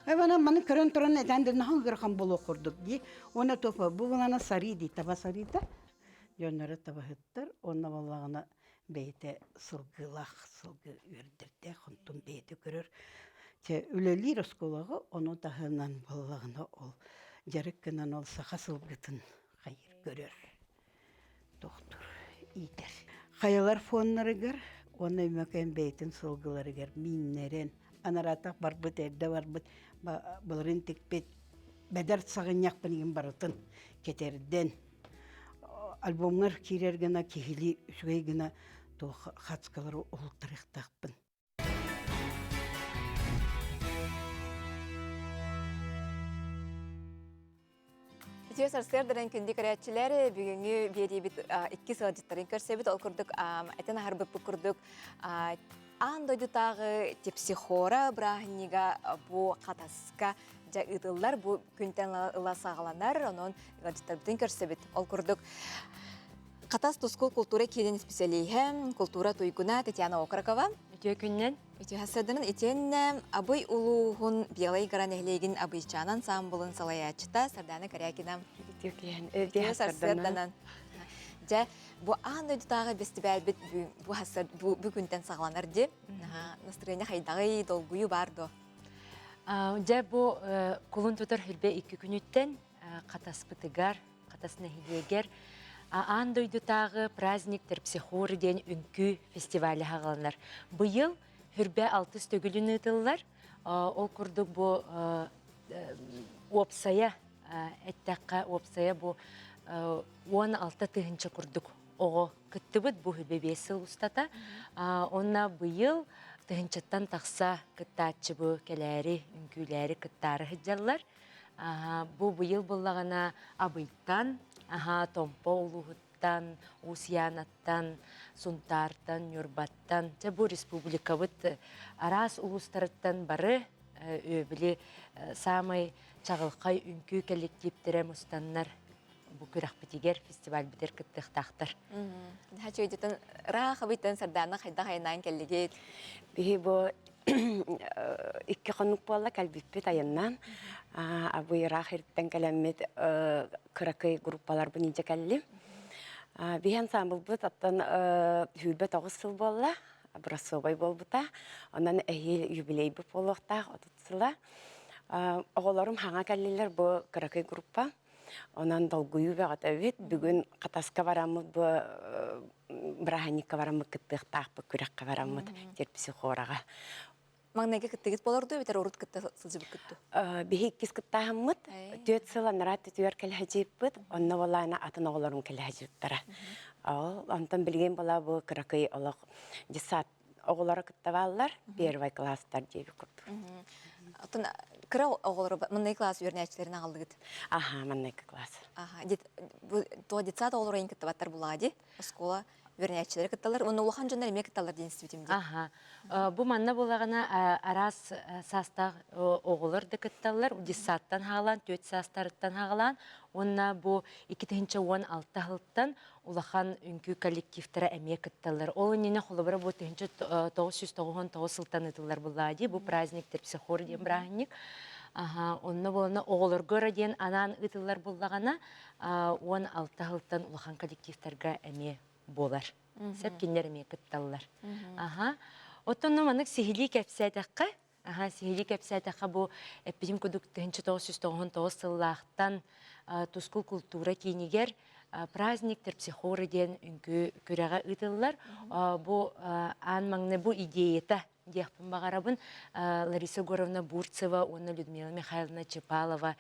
Эбана маны көрөн туран этэн да наһаа ыарахан буолуох курдук дии. Уонна топа бу булана сарыы дии таба сарыыта. Дьонноро табаһыттар уонна буоллаҕына бэйэтэ сылгылаах сылгы үөрдэрдээх онтун бэйэтэ көрөр. Чэ үлэлиир оскуолаҕа ону таһынан буоллаҕына ол дьарык гынан ол саха сылгытын хайыр көрөр. Тохтур иитэр. Хайалар фоннарыгар уонна Өймөкөөн бэйэтин сылгыларыгар мииннэрэн, анараатах барбыт, эрдэ барбыт, былырыын тикпит бэдэр саҕынньахпын игин барытын кэтэрдэн, альбомҥар киирэр гына киһилии үчүгэй гына туох хацкалары уһултарыахтаахпын. Үтүө сарсыарданан күндү көрөөччүлэр, бүгүҥҥү биэриибит икки сылдьыттарын көрсөбүт. Ол курдук этэн аһарбыппыт курдук аан дойдутааҕы тепсихора бырааһынньыга бу Хатаска дьэ ыытыллар. Бу күнтэн ыла саҕаланар. Онон ыалдьыттарбытын көрсөбүт. Ол курдук Хатас Тускул култуура киинин исписэлииһэ, култуура туйгуна Татьяна Окрокова. Үтүө күннэн. Үтүө сарсыарданан итиэннэ Абый улууһун Белай гора нэһилиэгин Абыйчаан ансаамбылын салайааччыта Сардаана Корякина. Үтүө киэһэн. Үтүө сарсыарданан. Дьэ, бу аан дойдутааҕы бэстибээлбит бу бу, бу күнтэн саҕаланар дии. Настроение хайдаҕый, долгуйуу баар дуо? Дьэ, бу кулун тутар хүрбэ икки күнүттэн Хатаспытыгар Хатас нэһилиэгэр аан дойдутааҕы праздник терпсихоры диэн үҥкүү фестиваля хаҕаланар. Быйыл Хүрбэ алтыс төгүлүн ыытыллар. Ол курдук бу уопсайа эттэххэ, уопсайа бу 16 тыһыынча курдук оҕо кыттыбыт бу Хүрбэ биэс сыл устата. Онно быйыл тыһыынчаттан тахса кыттааччы бу кэлээри, үҥкүүлээри кыттаары сылдьаллар. Бу быйыл буллаҕына Абыйтан, Томпо улууһуттан, Уус-Яанаттан, Сунтаартан, Ньурбаттан, дьэ бу республикабыт араас улуустарыттан бары били саамай чаҕылхай үҥкүү коллективтэрэ мустаннар бу күрэхпитигэр фестивальбитигэр кыттыахтаахтар. Хачыйдытын ыраах Абыйтан Сардаана хайдах айаннаан кэллигит? Биһи бу икки хонук буолла кэлбиппит айаннаан. Абый ыраах иртэн кэлэммит кыракый группаларбын илдьэ кэллим. Биһи ансамблбыт оттон сүүрбэ тоҕус сыл буолла, образцовай буолбута. Онон эһиил юбилейбыт буолуохтаах 30 сыла. Оҕолорум хаҥа кэллилэр бу кыракый группа. Онон долгуйуу бөҕөтөбүт. Бүгүн Хатаска бараммыт бу бырааһынньыкка бараммыт кыттыахтаахпыт, күрэххэ бараммыт терпсихораҕа. Маҥнайгы кыттыгыт болор дуу, эбэтэр урут кытта сылдьыбыккыт дуу? Биһи иккис кыттааһыммыт. Түөрт сыл анараа түтүгэр кэлэһдьииппит. Онно буолаана атын оҕолорум кэлэһдьииттара. Ол онтон билигин була бу кыракый олох детсад оҕолоро кытта бааллар, первый класстар диэбит курдук. Оттон кыра оҕолору маннайгы класс үөрэнээччилэрин аҕаллыгыт? Аха, маннайгы класс. Аха, то детсад оҕолоро ин кыттыбаттар булаа ди, оскуола үөрэнээччилэри кытталлар, уонна улахан дьоннор эмиэ кытталлар диэн истибитим дии. Аха. Бу манна буолаҕына араас саастаах оҕолор да кытталлар, детсадтан хаалаан, түөрт саастарыттан хаалаан, уонна бу 2016 сылтан улахан үҥкүү коллективтара эмиэ кытталлар. Ол иннинэ холобура бу 1999 сылтан ыытыллар буллаа дии, бу праздник терпсихор диэн бырааһынньык. Аха, онно буолана оҕолорго эрэ диэн анаан ыытыллар буллаҕына, 16 сылтан улахан коллективтарга эмиэ буолар. Сөп кинилэр эмиэ кытталлар. Аха. Оттон маннык сиһилии кэпсээтэххэ, Аха, сиһилии кэпсээтэххэ бу эппитим курдук 1999 сыллаахтан Тускул култуура киинигэр праздник терпсихоры диэн үҥкүү күрэҕэ ыытыллар. Бу аан маҥнай бу идеята диэхпин баҕарабын. Лариса Егоровна Бурцева уонна Людмила Михайловна Чепалова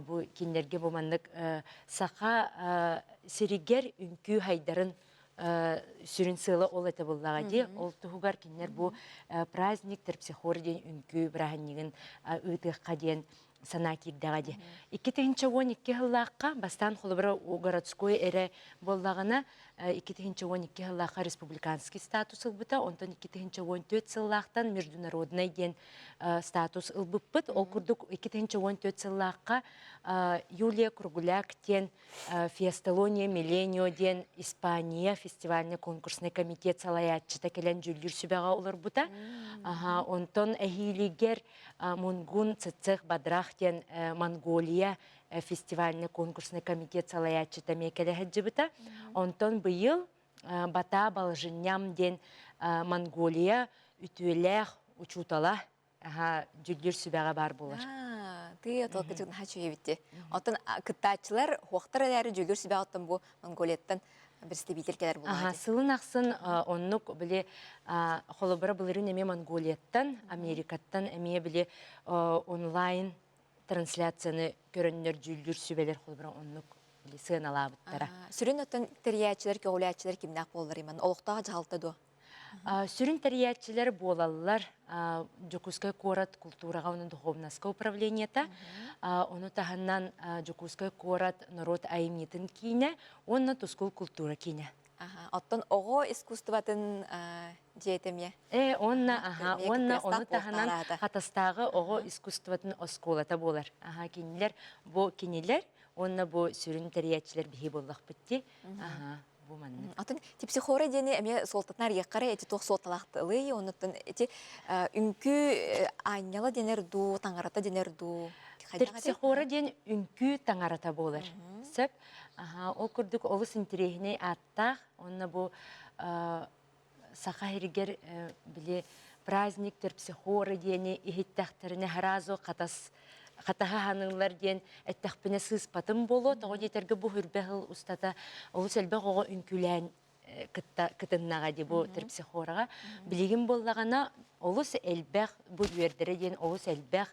бу кинилэргэ бу маннык саха сиригэр үҥкүү хайдарын сүрүн сыала ол этэ буоллаҕа дии. Ол туһугар кинилэр бу праздник терпсихор диэн үҥкүү бырааһынньыгын ыытыахха диэн санаа киирдэҕэ дии. 2012 сыллаахха бастаан холобура городской эрэ буоллаҕына 2012 сыллаахха республиканский статус ылбыта, онтон 2014 сыллаахтан международный диэн статус ылбыппыт. Ол курдук 2014 сыллаахха Юлия Кругляк диэн Фиесталония Милленио диэн Испания фестивальный конкурсный комитет салайааччыта кэлэн дьүүллүүр сүбэҕэ олорбута. Онтон эһиилигэр Мунгун Цэцэх Бадрах диэн Монголия фестивальный конкурсный комитет салайааччыта эмиэ кэлэ сылдьыбыта. Онтон быйыл Бата Балжинням диэн Монголия үтүөлээх учуутала дьүүллүүр сүбэҕэ баар буолар. Тыы толкучук наһаа үчүгэй Оттон кыттааччылар хуохтар эрээри дьүүллүүр сүбэҕэ оттон бу Монголияттан представитель кэлэр буоллаҕа. Сылын ахсын оннук били холобура былырыын эмиэ Монголияттан, Америкаттан эмиэ били онлайн трансляцияны көрөннөр дьүүллүүр сүбэлэр холобура оннук били сыаналаабыттара. Сүрүн оттон тэрийээччилэр, көҕүлээччилэр кимнээх буоллар иман олохтоох дьаһалта дуо? Сүрүн тэрийээччилэр буолаллар Дьокуускай куорат култуураҕа уонна духовноска управлениета, ону таһынан Дьокуускай куорат норуот айымньытын киинэ уонна Тускул култуура киинэ. Оттон оҕо искусствотын дьиэтэ эмиэ? Э, уонна аха, уонна ону таһынан Хатастааҕы оҕо искусствотын оскуолата буолар. Аха, кинилэр бу кинилэр уонна бу сүрүн тэрийээччилэр биһи буоллахпыт дии. Аха. Бу маннык. Атын типсихора диэни эмиэ суолтатын арыйыаххара эти туох суолталаахтылый, оннуттан ити үҥкүү аанньала дэнэр дуу, таҥарата дэнэр дуу? Терпсихора диэн үҥкүү таҥарата буолар. Сөп. Ол курдук олус интэриэһинэй ааттаах. Онно бу саха сиригэр били праздник терпсихоры диэни иһиттэхтэринэ сразу хатас хатаһа ханыыллар диэн эттэхпинэ сыыспатым буолуо. Тоҕо диэтэргэ бу хүрбэ сыл устата олус элбэх оҕо үҥкүүлээн кытта кытыннаҕа дии бу терпсихораҕа. Билигин буоллаҕына олус элбэх бу үөрдэрэ диэн олус элбэх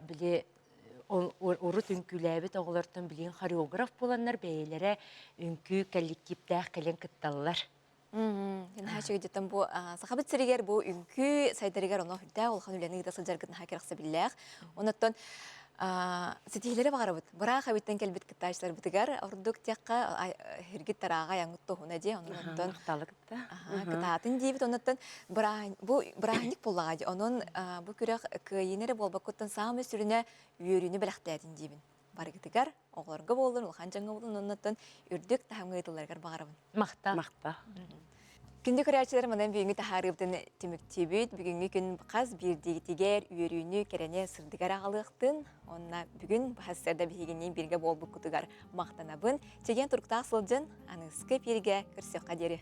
били урут үҥкүүлээбит оҕолортон билигин хореограф буоланнар бэйэлэрэ үҥкүү коллективтээх кэлэн кытталлар. Наһаа үчүгэйдиттэн бу Сахабыт сиригэр бу үҥкүү сайдарыгар ону үрдээх улахан үлэни ыыта сылдьаргыт наһаа кэрэхсэбиллээх. Онуттан ситиһиилэри баҕарабыт. Быраах эбиттэн кэлбит кыттааччыларбытыгар ордук диэххэ һиргит тарааҕа айаҥҥыт туһуна дии. Онон кытаатын диибит. Онуттан бу бырааһынньык буоллаҕа дии. Онон бу күрэх кыайыыны эрэ буолбаккыттан саамай сүрүнэ үөрүүнү бэлэхтээтин диибин. Барыгытыгар оҕолорго буоллун, улахан дьоҥҥо буоллун, оннуттан үрдүк таһымҥа ыытылларыгар баҕарабын. Махтал. Махтал. Күндү көрөөччүлэр манан бүгүҥҥү таһаарыыбытын түмүктүүбүт. Бүгүҥҥү күн хас биирдиигитигэр үөрүүнү, кэрэни сырдыгар аҕалыахтын. Онно бүгүн сарсыарда биһигинниин бииргэ буолбуккутугар махтанабын. Чэгиэн туруктаах сылдьын, аныгыскы эпииргэ көрсүөххэ диэри.